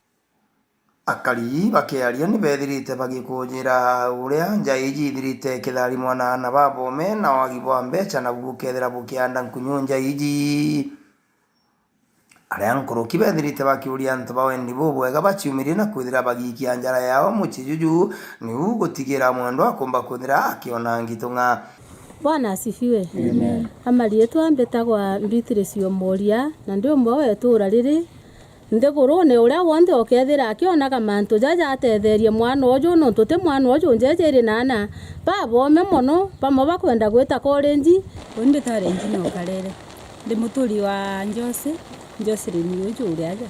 Akari bakiaria ni bethirite bagikunyira uria nja iji ithirite ikitharimwa na aana babome na wagi bwa mbeca, nabu bukethira bukianda nkunyu nja iji. Aria nkuruki beethirite bakiuria antu ba wendi bubwega baciumirie na kwithira bagiikia njara yao mucii juju, niu gutigira mwendwa akumba kwithira akiona ngitung'a. Bwana asifiwe. Amen. Amariitwa mbitagwa Beatrice Omoria, na ndi umwe wa ituura riri. Nthigurune uria wonthe ukethira akionaga mantu jaja atetherie mwana uju, nontu ti mwana uju njeje iri na aana baboome mono, bamwe bakwenda gwita college. Uni mbitagwa Regina Okarere. Ndi muturi wa Jose, Jocelyn uju uri aja.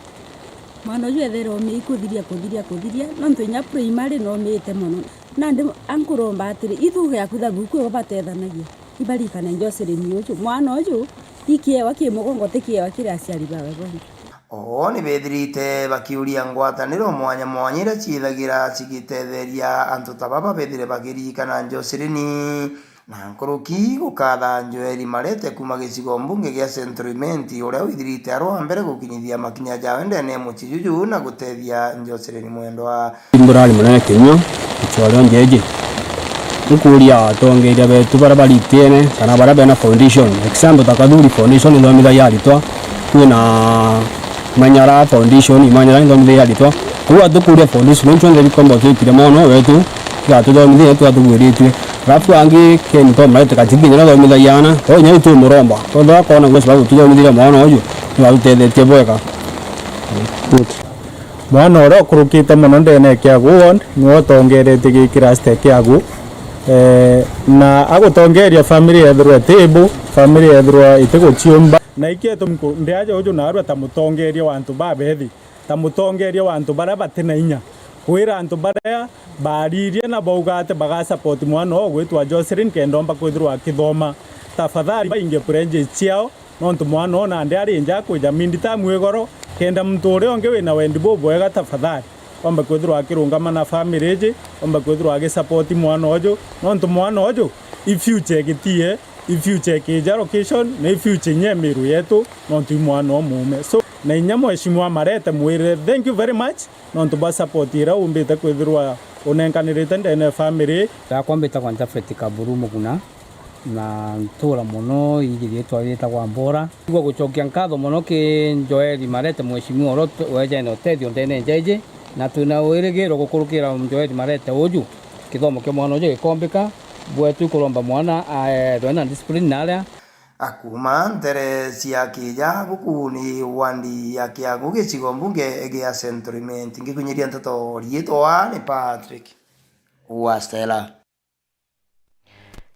Mwana uju ethera oomii kuthiria, kuthiria, kuthiria, nontu inya primary noomiite mono. Nandi ankuromba atiri, ithuge yaku thabu kwi bo batethanagia, ibarikane Jocelyn uju. Mwana uju, ikiewa ki mugongo, ti kiewa kiri aciari bawe bonthe. Oo ni beethirite bakiuria ngwataniro mwanya mwanya iria ciithagira cigitetheria antu ta baba beethire bakiririkana Jocelyn. Na nkuruki gukatha Joel Marete kuuma gicigo mbunge gia Central Imenti, uria withirite ari wa mbere gukinyithia makinya jawe ndene ya mucii juju na gutethia Jocelyn mwendwa. Mburari munene kinyua, ichwa rio njeje. Nkuuria atongeria betu baria baritene kana baria bena foundation. Example ta Kathuri Foundation ithomithagia aritwa. Kwina Manyara Foundation, Manyara ithomithagia aritwa. Kwou atukuuria foundation iu cionthe bikomba twikire mwana wetu, igatuthomithia, tugatugwiritue. Alafu angi Ken Tom Marete Kachiki kinya nathomithagia aana, kwou inya iu tumuromba. Kwou akona gwesa bagututhomithiria mwana uju, nibatutethetie bwega. Good. Mwana uria ukurukite mono ndene ya Kiagu ward niwe utongeretie gi class ta Kiagu, eh, na agutongeria family yethirwa itibu, family yethirwa itiguciumba. Na ikio gitumi ndi aja uju narua ta mutongeria wa antu babethi, ta mutongeria wa antu baria bati na inya, kwira antu baria baaririe na bauga ati baga support mwana oo gwitwa Jocelyn kenda omba kwithirwa akithoma. Tafadhali baingie pledges ciao, nontu mwana oo nandi ari nja akwija mid term wi goro, kenda muntu uria ungi wina wendi bubwega, tafadhali omba kwithirwa akirungama na family iji, omba kwithirwa agi support mwana uju, nontu mwana uju i future igitie, i future ikija location, na i future inya Meru yetu, nontu i mwana umuume. So, na inya Mheshimiwa Marete mwirire, thank you very much, nontu bwa support iria umbite kwithirwa unenkanirite ndene ya family. Yakwa mbitagwa Japhet Kaburu Muguna, na ntura mono iji riitwa riitagwa Mbora. Igua gucokia nkatho mono ki Joel Marete, Mheshimiwa, uria wejene utethio ndene nja iji, na twina wirigiro gukurukira Joel Marete uju, kithomo kia mwana uju gikombika, bwetu ikuromba mwana aethwe na discipline na aria. Akuuma ntere cia Kijagu, kuu ni wandi ya Kiagu, gicigo mbunge gia Central Imenti. Ngikunyiria nteto, riitwa ni Patrick Wastela.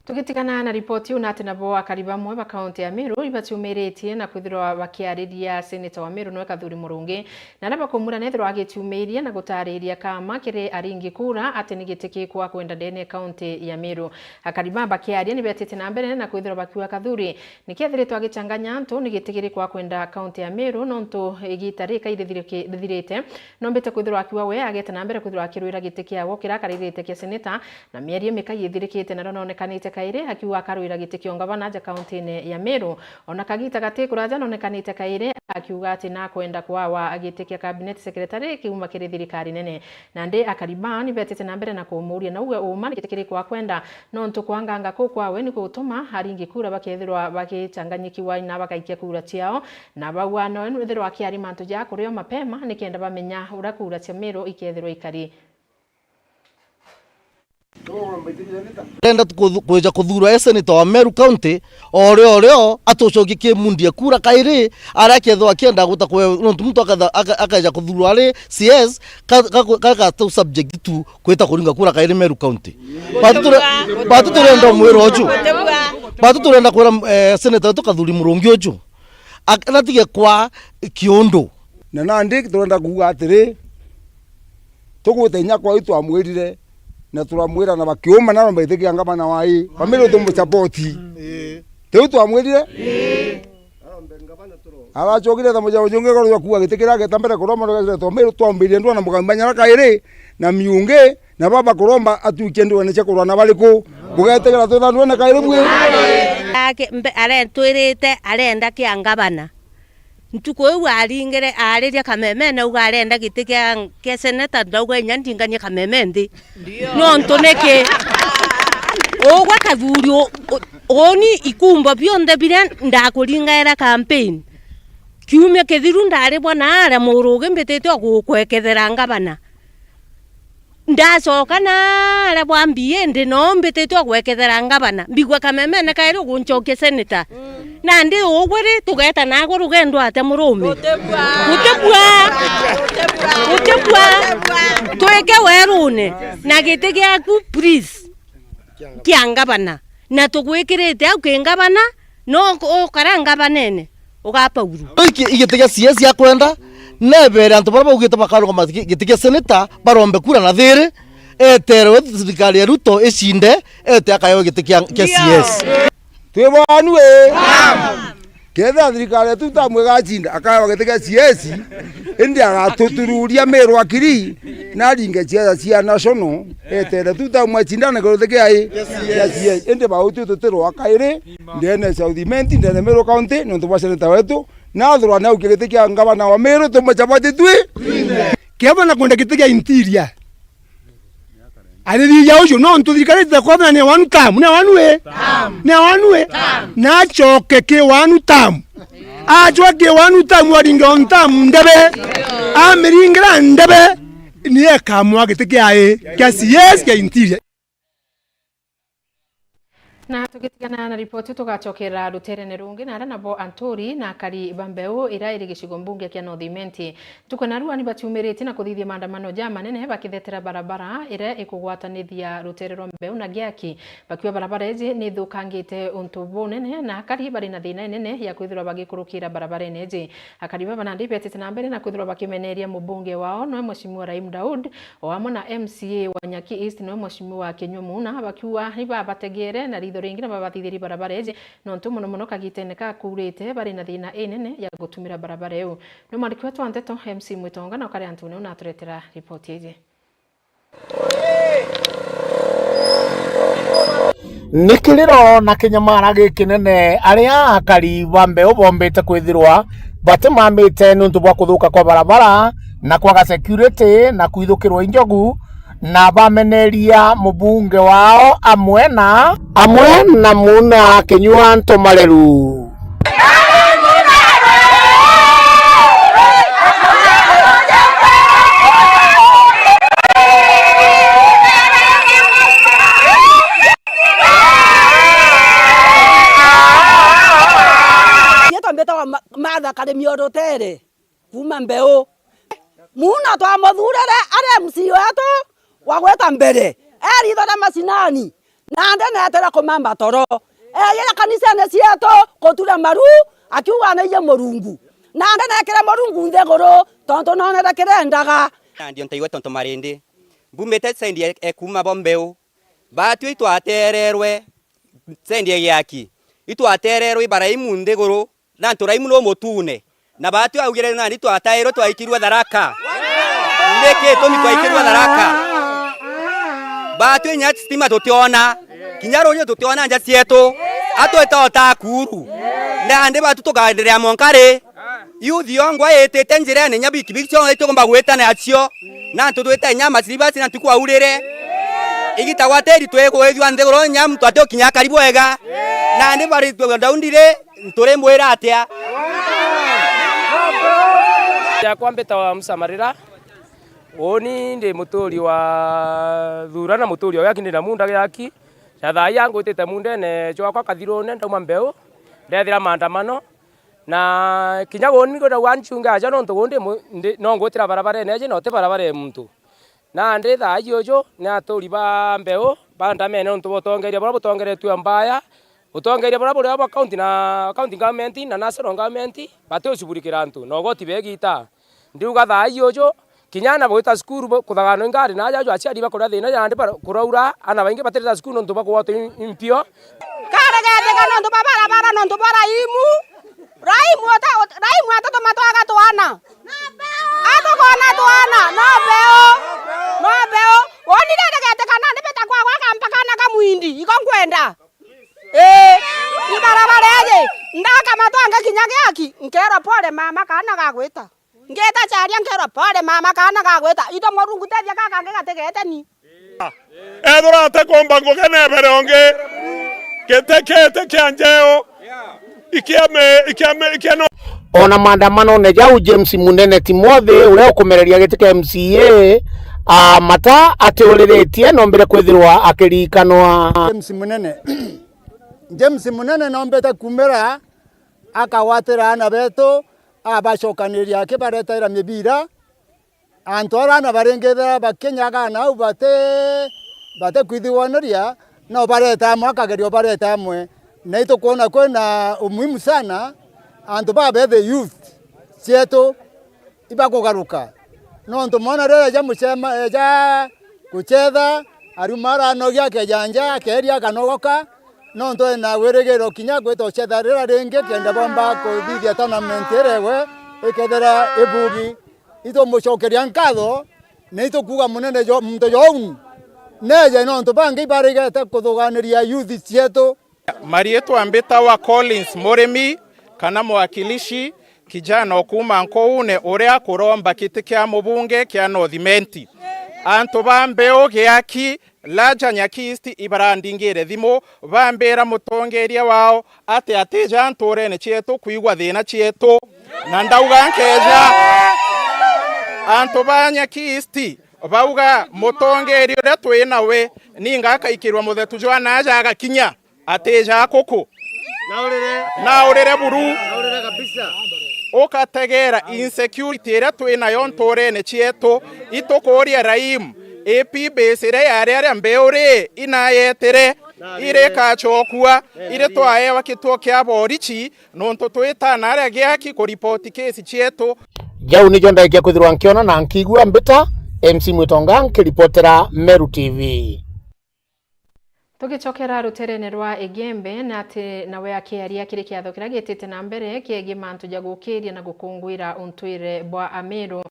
Tugitigana na ripoti iu, na ati nabo akari bamwe ba kaunti ya Meru ibaciumiritie na kwithirwa bakiariria seneta wa Meru niwe Kathuri Murungi, na aria bakumurana ethirwa agiciumiria na gutariria kaama kiri aringi kura ati ni giti kikwa kwenda ndene ya kaunti ya Meru. Akari baa bakiaria ni betite na mbere na kwithirwa bakiuga Kathuri niki ethiritwe agichanganya antu ni giti kiri kwa kwenda kaunti ya Meru, nontu igita rika irithiriki-, rithirite, nombite kwithirwa akiuga we ageta na mbere kwithirwa akirwira giti kiawe kiria akaririte kia seneta, na mieri imika yithirikite nario nonekanite kairi akiuga akarwira giti kia ungavana aja kauntine ya Meru. Ona kagita gati kuraja nonekanite kairi akiuga ati nakwenda kwawa giti kia cabinet secretary kiuma kiri thirikari nene. Nandi akari baa ni betite na mbere na kumuuria nauge uuma ni giti kiri kwa kwenda, nontu kwanganga kuu kwawe ni gutuma aringi kura bakethirwa bagichanganyikiwa na bagaikia kura ciao, na bauga no ethirwa akiari mantu ja kurio mapema nikenda bamenya uria kura cia Meru ikethirwa ikari. Arenda kuthu-, kwija kuthurwa e senator wa Meru County, o rio, o rio atucokie kimundie kura kairi, aria akethirwa akienda guta kwe-, nontu muntu akatha-, aka-, akaija kuthurwa ari C S, ka-, ka-, ka-, ka-, tu subject to kwita kuringa kura kairi Meru County. Batu ture-, batu turenda mwira uju. Batu turenda kwira, eh, senator wetu Kathuri Murungi uju. Ak-, natige kwa kiundu. Na nandi turenda kuuga atiri, tugwite inya kwau twamwirire, na turamwira na bakiuma na aromba giti kia ngavana wa ii, bamiri tumucapoti. Ii. Tiu twamwirire? Ii. Aracokire ta mucao jungi goro jwa kuuga giti kiria ageta mbere kuromba, twamwirire ndwona mugambi Manyara kairi, na miungi, na baba kuromba atwikie ndwene cia kurwana bariku? Bugetigera twitha ndwene kairi bwi? Ake-, mbe-, aretwirite arenda kia ngavana. Ntuku iu aringire, aariria kamemene, auga arenda giti kia, kia seneta, ndauga inya ndinganie kameme nthi. Nontu niki? Ugwe Kathuri, u-, u-, uuni ikumbo bionthe biria ndakuringaira campaign, Kiumia kithiru ndaribwa naaria Murugi mbitite o gukwekethera ngavana. Ndacoka naaria bwa M B A ndi noo mbitite o gwekethera ngavana. Mbigua kamemene kairi uguncokia senator. Nandi ugwe ri, tugeeta naagu rugendwa atia murume? Gutibua. Gutibua. Twike werune na giti giaku, please, kia ngavana. Na tugwikirite au ki ngavana, no ukara ngavanene, uga Paulu. Iki-, igiti gia C S akwenda, nebere antu baria baugite bakarugama gi-, giti gia senator, barombe kura na thiri, eterwe thirikari ya Ruto icinde, ete akaewe giti kia, kia C S. Twi bonu ii? Kethira thirikari yetu tamu igacinda, akaewa giti gia C S, indi agatutururia Miru akiri, na aringe ciaca cia national, etere tu tamu acindane kiruthi kia ii? Kia C S. Indi bau twi tutirwa kairi, ndene ya South Imenti, ndene Miru County, nontu bwa seneta wetu, nathurwa naukia giti kia ngavana wa Miru, tumucabati twi. Kiava na kwenda giti kia interior. Arithia ucio, nontu thirikari itikwabana ni one term, ni one way. Ni one way. Na acoke ki one term. Acoke ki one term, aringe one term ndebe. Amiringira ndebe, ni ekamwa giti kia ii, kia C S, kia interior. Na tugitigana na ripoti, tugacokera ruterene rungi, na aria nabo anturi na akari ba mbeu iria iri gicigo mbunge kia North Imenti. Ntuku na rua ni batiumiritie na kuthithia maandamano ja manene bakithetera barabara iria ikugwatanithia rutere rwa mbeu na Giaki. Bakiuga barabara iji ni ithukangite untu bunene, na akari bari na thina inene ya kwithirwa bagikurukira barabarene iji. Akari baba nandi betite na mbere na kwithirwa bakimeneria mubunge wao, noe Mheshimiwa Rahim Daud, o amwe na M C A wa Nyaki East, noe Mheshimiwa Kinyua Muna, bakiuga ni babategeere na ritho ringi na babathithirie barabara iji, nontu mono mono kagitene ka kuurite bari na thina inene ya gutumira barabara iu. Ni mwandiki wetu wa nteto, M C Mwitonga, na ukari antune unaturetera ripoti iji. Ni kiriro na kinyamara gikinene aria akari ba mbeu bombite kwithirwa batimamite niuntu bwa kuthuka kwa barabara na kwaga security na kwithukirwa i njogu, na bameneria mubunge wao amwe na, amwe na Muna Kinyua Ntomareru. Riitwa mbitawa Ma-, Martha Karimi o Rutere, kuuma Mbeu. Muna twamuthuurire ari M C wetu wa gwita mbere, e riitho ria macinani, nandi neetire kumamba toro. Eeyire kanisene cieetu kutura maru, akiuga naiji Murungu. Nandi neekire Murungu nthiguru, tontu noonere kiria endaga. Nandi o ntaigwe tontu marindi. Mbumite sendi e, e kuuma bo Mbeu. Baatwi itwateererwe sendi e Giaki. Itwateererwe Ibaraimu nthiguru. Na antu Raimu nu mutune. Na baatwi augire nani twatairwe twaikirue Tharaka. Niki gitumi twaikirue Tharaka? Baatwi inya stima tutiona. Kinya ruuji tutiona nja cietu. Atwita o ta akuru. Nandi baatwi tukaenderea mwanka ri? Youth yongwa itite njirene, inya bikibiki cionthe itikumba gwita nacio. Na antu twite inya masiribasi na ntuku aurire. Igita gwa tiri twigwithua nthiguru, inya muntu atiukinya akari bwega. Nandi bari ndaundire. Nturimwira atia? Yakwa mbitawa Musa Marira. Uuni ndi muturi wa Thuura na muturi o Giaki, ndi na munda Giaki. Na thaa ii ngwitite mundene jwakwa Kathirune, ndauma Mbeu, ndethira maandamano. Na kinya uuni ngwenda gwa ncunge aja, nontu uuni ndi mu-, ndi, no ngwitira barabarene eji, na uti barabara e muntu. Nandi thaa iji uju ni aturi ba Mbeu bandamene nontu bwa utongeria buria butongeretue mbaya, utongeria buria buri bwa county na county government na national government, batiushughulikira antu, na ugoti bwa igita. Ndiuga thaa iji uju, kinya ana bagwita cukuru bu-, kuthaganwa ingari na aja aju aciari bakuria thina, nandi bara-, kuraura, ana baingi batirita cukuru nontu bwa kugwatwa i-, impio. Karegeteka nontu bwa barabara, nontu bwa raimu. Raimu ata-, ut-, raimu atatuma twaga twana. Atukona twana, no mbeu. No mbeu. Wonire ndegetekana nibita kwa gwaka mpaka na kamuindi, iko nkwenda. Ii, ibarabara iji, ndakamatwa ngikinya Giaki, nkerwa pole mama, kaana gagwita. Ngita charia nkerwa pole mama, kaana gagwita. Ito Murungu tethia gaka kangi gatigeteni. Ethirwa atikumba ngugi na ibere ungi, giti kiti kia njeo, ikia mi-, ikia mi-, ikia no. Ona maandamanone jau, James Munene Timothy, uria ukumereria giti kia M C A, a, mata atiuriritie, nombire kwithirwa akiriikanwa. James Munene. James Munene nombite kumira akagwatira aana betu, abacokaniria akibaretaira mibira. Antu aria na baringithira bakinyaga nau bati, batikwithigwaniria, no barete amwe, akageria ubarete amwe. Na itukwona kwina umuhimu sana, antu baba the youth cietu ibakugaruka. Nontu mwana riria eja mucema, eja gucetha, ariuma aranogia, akeja nja, akeria, akanogoka, nontu ena wirigiro kinya gwita ucetha riria ringi, kenda bomba kuthithia tournament iria igwe, ikethira ibugi. Itumucokeria nkatho, na itukuuga munene jo, muntu joun neeje, nontu bangi ibarigete kuthuganiria youth cietu. Mariitwa mbitawa Collins Murimi, kana mwakilishi, kijana o kuuma Nkuune uria kuromba kiti kia mubunge kia North Imenti. Antu ba Mbeu, Giaki, Larger Nyaki East ibarandingire thimu, bambira mutongeria wao ati atija ntuurene cietu kwigua thiina cietu. Na ndauga nkeja, antu ba Nyaki East bauga mutongeria uria twi nawe ninga akaikirwa muthetu jwa naaja agakinya, atija kuku. Naurire. Naurire buru. Naurire kabisa. Ukategera insecurity iria twi nayo ntuurene cietu, itukuuria Raim, A P base iria yari aria Mbeu ri, inayetire, iri ikacokua, iri twaewa kituo kia borichi, nontu twitana aria Giaki kuripoti kesi cietu. Jau nijo ndaikia kwithirwa nkiona na nkiigua mbita. M C Mwitonga nkiripotera Meru T V. Tugicokera ruterene rwa Igembe, na ati nawe akiaria kiri kiatho kiria gitite na mbere kiegie mantu ja gukiria na gukunguira untwire bwa Amiru.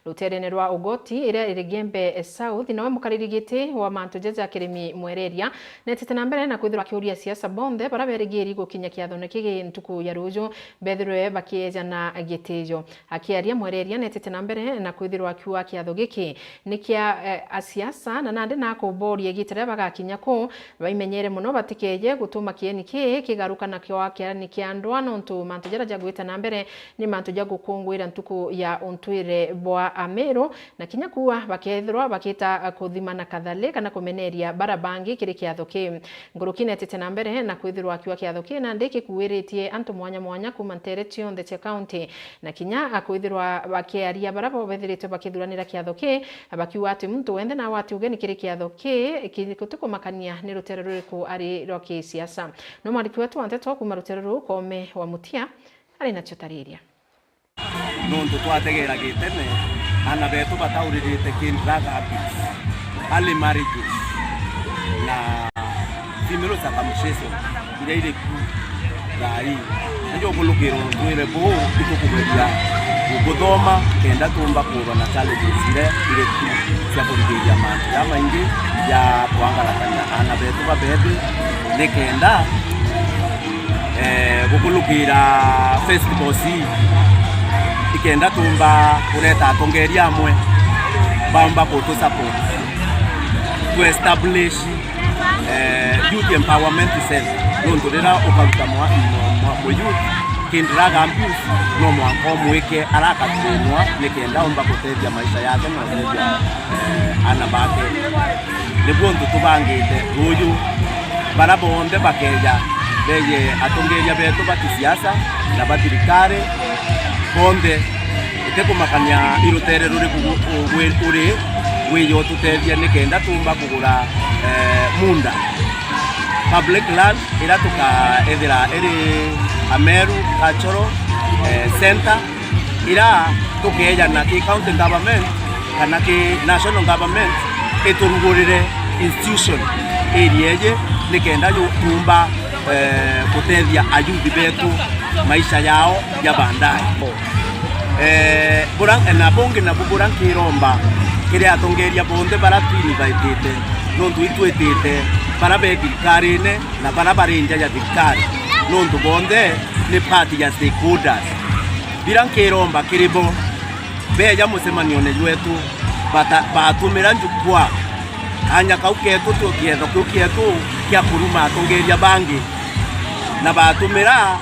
Ruterene rwa Ugoti, iria iri Gembe South, nawe mukariri giti wa mantu jaja Kirimi Mwereria, netite na mbere na kwithirwa akiuria siasa bonthe bara berigiri gukinya kiathone kigi ntuku ya ruju, bethirwe bakiejana gitijo. Akiaria, Mwereria netite na mbere na kwithirwa akiuga kiatho giki ni kia, eh, asiasa, na nandi nakuboria igita riria bagakinya kuu, baimenyere mono batikeje gutuma kieni kii kigaruka na kiwa kiarani kia ndwa, nontu mantu jaria jagwita na mbere ni mantu ja gukunguira ntuku ya untwire bwa Amiru, na kinya kuua bakethirwa bakita kuthima na kathali kana kumeneria bara bangi kiri kiatho kii. Nguruki netite na mbere na kwithirwa akiuga kiatho kii nandi gikuiritie antu mwanya mwanya kuuma ntere cionthe cia kaunti, na kinya akwithirwa bakiaria bara bo bethiritwe bakithuranira kiatho kii, bakiuga ati muntu wenthe nawe ati ugeni kiri kiatho kii, ki-, gutikumakania ni rutere ruriku ari rwa kisiasa. No mwandiki wetu wa nteto kuuma rutere ruu, Koome wa Mutia, ari nacio tariria. Nontu twategeera gitene, aana beetu batauririte kindi ra gambits, early marriages, na female circumcision iria iri ku thaa ii. Nijo ukulukira untwire buu, itukugeria gubuthoma kenda tuumba kuurwa na challenges iria iri ku cia kurigiria mantu jamaingi ja kwangaratania aana beetu babeethi, nikenda eh, gukulukira festivals ii, ikenda tuumba kureta atongeria amwe baumba kutu support, tu establish, eh, youth empowerment cell. Nontu riria ukaruta mwa-, mwa-, mwa-, muyouth kindi ra gambits, no mwanka umwike arakathunwa nikenda umba gutethia maisha yake na gutethia, eh, aana bake. Niguo untu tubangite ruuju. Bara bonthe bakeeja, beeje atongeeria beetu ba kisiasa na ba thirikari, bonthe, itikumakania i ruteere ruriku gu-, u-, wi-, uri, wiije ututeethia nikenda tuumba kugura, eh, muunda. Public land iria tukaethira iri Ameru Cultural, eh, Centre, ira tukeejana ki county government kana ki national government iturugurire institution area iji nikenda yu-, tuumba, eh, guteethia ayuthi beetu maisha yao ya baadaye. Eh, bura-, na bungi nabu bura nkiromba kiri atongeria bonthe bara twinithaitite, nontu itwitite bara be thirikarine na bara bari nja ya thirikari, nontu bonthe ni part ya stakeholders. Bira nkiromba kiri bo, beeja mucemanione jwetu, bata-, batumira njukwaa, kaanya kau keetu tu-, kietho kiu kietu kia kuruma atongeeria bangi, na batumira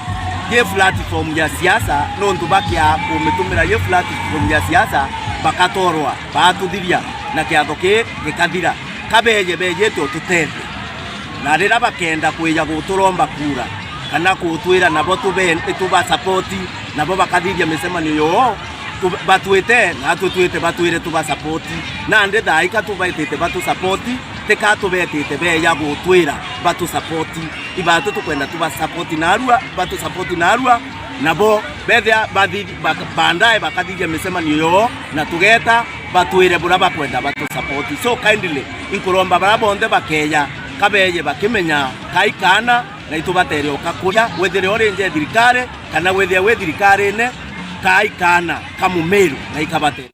Gi platform ya siasa, nontu bakia kumitumira gi platform ya siasa, bakatorwa, baatuthiria, na kiatho kii gikathira. Kabeeje beejite ututethia. Na riria bakenda kwija guturomba kura, kana kutwira nabo tube-, tuba support, nabo bakathithia micemanio yoo, tu-, batwite, natwe twite batwire tuba support. Nandi thaa ika tubaitite batu support, tika tubeetite beeja gutwira batu support. Ibaatu tukwenda tuba support narua, batu support narua, nabo bethia bathi-, bak-, baadaye bakathithia micemanio yoo, na tugeeta batwire buria bakwenda batu support. So kindly, inkuromba baria bonthe bakeeja, kabeeje bakimenya kai kaana, na itubatere uka kuria, withire uri nje thirikari, kana withire wi thirikarine, kai kaana ka Mumiru, na ikabatere.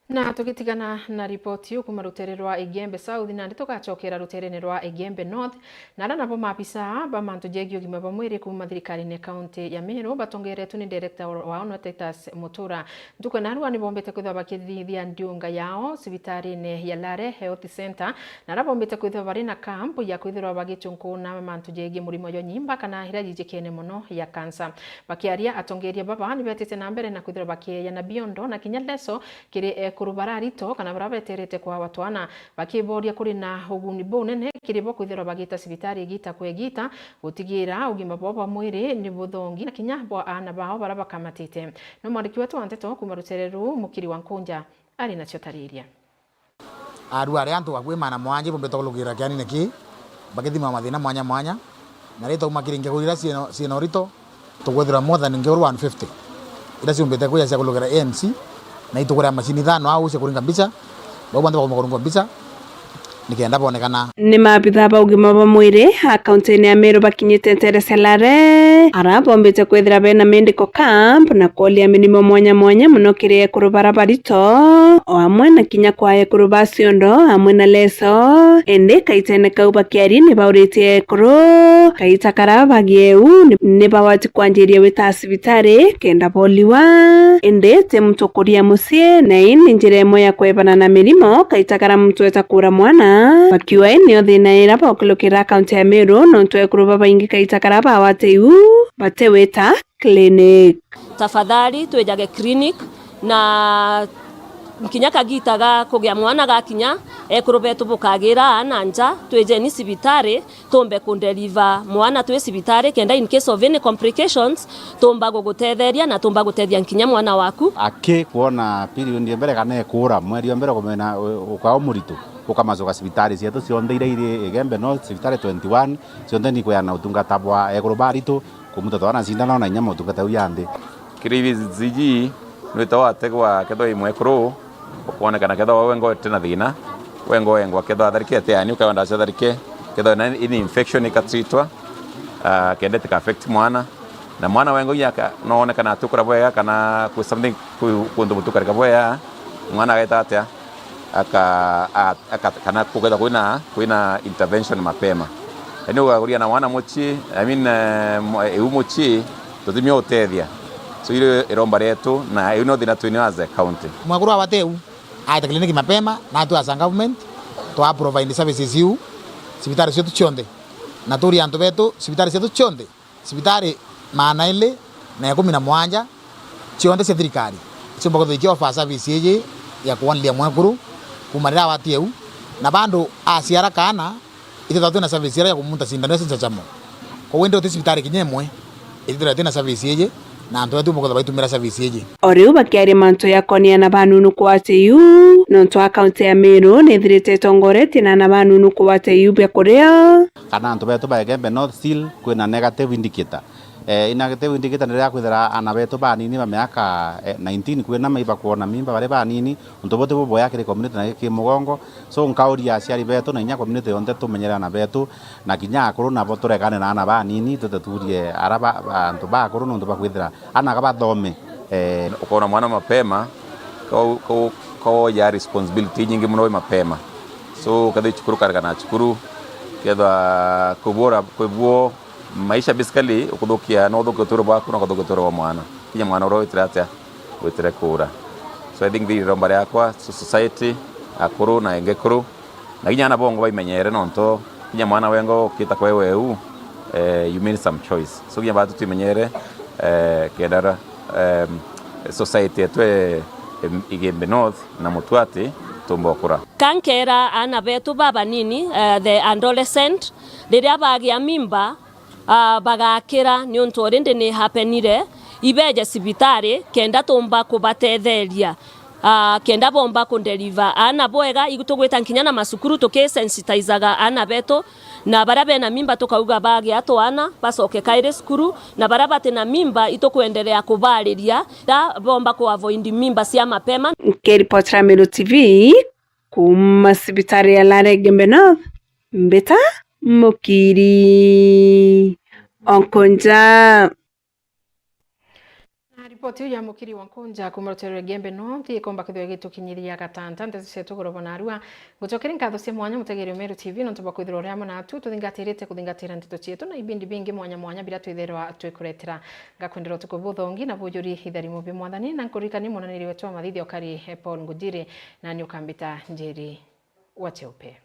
Na tugitigana na ripoti iu kuuma rutere rwa Igembe South, nandi tugacokera ruterene rwa Igembe North, na aria nabo maabisa ba mantu jegie ugima bwa mwiri kuuma thirikarine kaunti ya Meru batongeretwe ni director wao no Titus Mutura. Ntuku ya narua ni bombite kwithirwa bakithithia ndiunga yao cibitarine ya Lare Health Centre, na aria bombite kwithirwa bari na camp ya kwithirwa bagicunkuuna mantu jegie murimo jwa nyimba kana iria jijikene mono ya cancer. Bakiaria, atongeria baba ni betite na mbere na kwithirwa bakieja na biondo na kinya leso kiri ekuru bararito kana baria beterete kwawa twana, bakiboria kuri na uguni bunene kiri bo kwithirwa bagita cibitari igita kwa igita gutigira ugima bwao bwa mwiri ni buthongi na kinya bwa aana bao baria bakamatite. No mwandiki wetu wa nteto kuuma rutere ruu, Mukiri wa Nkunja, ari nacio tariria. Arua aria antu bakui maana mwanja ibombite kulukira kianine kii, bakithima mathina mwanya mwanya, na ri twauma kiri ngiguru iria ciina, ciina urito, tukwithirwa more than ngiguru one fifty, iria ciumbite kwija cia kulukira A M C, na itukuria macini ithano au cia kuringa mbica, bau bonthe bakuuma kurungwa mbica, nikenda bonekana. Ni maabitha ba ugima bwa mwiri a kaunti-ini ya Meru bakinyite ntere cia Lare, aria bombite kwithira bena medical camp na kworia mirimo mwanya mwanya mono kiri ekuru bara barito, o amwe na kinya kwa ekuru ba ciondo amwe na leso. Indi kaitene kau bakiaria ni bauritie ekuru kaita kara bagie u ni, ni bagwati kwanjiria wita cibitari kenda boliwa. Indi ti muntu kuria mucii, na ii ni njira imwe ya kwebana na mirimo kaita kara muntu eta kuura mwana. Bakiuga ii nio thina iria baukilukira kaunti ya Meru, nontu ekuru babaingi kaita kara bagwate iu batiwita clinic. Tafadhali twijage clinic, na kinya kagita ga kugia mwana gakinya, ekuru betu bukagira aana nja, twijeni cibitari, tumbe kundeliver mwana twi cibitari, kenda in case of any complications, tumba gugutetheria na tumba gutethia nkinya mwana waku. Aki kwona period ya mbere kana ekuura, mweri wa mbere kumena u-, ukao muritu, ukamacoka cibitari cietu cionthe iria iri Igembe North, cibitari twenty-one, cionthe ni kweana utungata bwa ekuru baritu, kumuta twana cindano na inya motungata jau janthi. Kiri B C G, nwita wategwa kethwa i mwekuru, ukwonekana kethwa we ngo ete na thina, we ngo engwa kethwa atharikete, yani ukawa ndacia atharike, kethwa na ini infection ikatreatwa, ah, kenda itika affect mwana. Na mwana we ngo inya aka-, no onekana atukura bwega kana kwi something kwi kuntu mutukarika bwega, mwana ageta atia? Aka-, a-, aka-, kana kukethwa kwina, kwina intervention mapema. Yani ugakuria na mwana mucii, I mean, eh, mu-, iu mucii, tutimia utethia. So, irio iromba rietu, na iu no thina twinio as a county. Mwekuru wa Wateu aete clinic mapema, na tu as a government, twa provide services iu cibitari cietu cionthe. Na turia antu betu, cibitari cietu cionthe, cibitari maana ili na ikumi na mwanja cionthe cia thirikari ciumba kwithirwa ikioffer service iji ya kwoniria mwekuru kuma riria awatie u, na bandu aciara kaana, itithagwa twina service iria ya kumunta cindano icio cia chamo. Koguo indi uti cibitari kinya imwe itithirwa twina service iji, na antu betu bukwithirwa baitumira service iji. O riu bakiaria mantu ya konia na banunu kwate iu, nontu a kaunti ya Meru nithirite itongoretie na ana banunu kwate iu bia kuria. Kana antu betu ba Igembe North still kwina negative indicator. Eh, i negative indicator ni riria kwithira ana betu banini ba miaka, eh, nineteen kwina mai bakwona mimba bari banini, untu buti buboya kiri community na ki mugongo. So, nkauria aciari betu na inya community yonthe tumenyere ana betu, na kinya akuru nabo turegane na ana banini, tuteturie ara ba, ba, antu bakuru nontu bakwithira ana aka bathome. Eh, ukona mwana mapema, kau, kau, kawoya responsibility nyingi muno wi mapema. So, kethwa i cukuru karega na cukuru, kethwa kubura, kwibuo, maisha basically, ukuthukia, no uthukia uturo bwaku, na ukuthukia uturo bwa mwana. Kinya mwana uria witire atia? Witire kuura. So I think thiri iromba riakwa, so society, akuru na engekuru, na kinya ana bongo baimenyere, nontu kinya mwana wengo ukita kwewe u, Eh, you made some choice. So, kinya baatu twimenyere, eh, kenda, em, society yetu, em, Igembe North na Mutuati tumba ukura. Kankera aana betu babanini, eh, the adolescent, riria bagia mimba, ah, bagakira niuntu already ni hapenire, ibeje cibitari kenda tumba kubatetheria. Ah, kenda bomba kundeliver aana bwega, igu tugwita nkinya na macukuru tukisensitizaga aana betu, na baria bena mimba tukauga bagia twana bacoke kairi cukuru, na baria bati na mimba itukwendelea kubariria, da bomba ku avoid mimba cia mapema. Nkiripotera Meru T V kuuma cibitari ya Lare Igembe North, mbita Mukiri Onkonja. Na ripoti iu ya Mukiri wa Nkunja kuuma rutere rwa Igembe North ikomba kwithirwa igitukinyithia gatanta nteto cietu goro bwa narua. Ngucokeria nkatho cia mwanya mutegeri wa Meru T V nontu bwa kwithirwa uri amwe natu tuthingatirite kuthingatira nteto cietu na ibindi bingi mwanya mwanya biria twithirwa twikuretera. Ngakwendera utuku buthongi na bujuri itharimo bia Mwathani, na nkuririkanie mwananiri wetu wa mathithio ukari, eh, Paul Ngujiri, na ni ukambita Njeri wa Cheupe.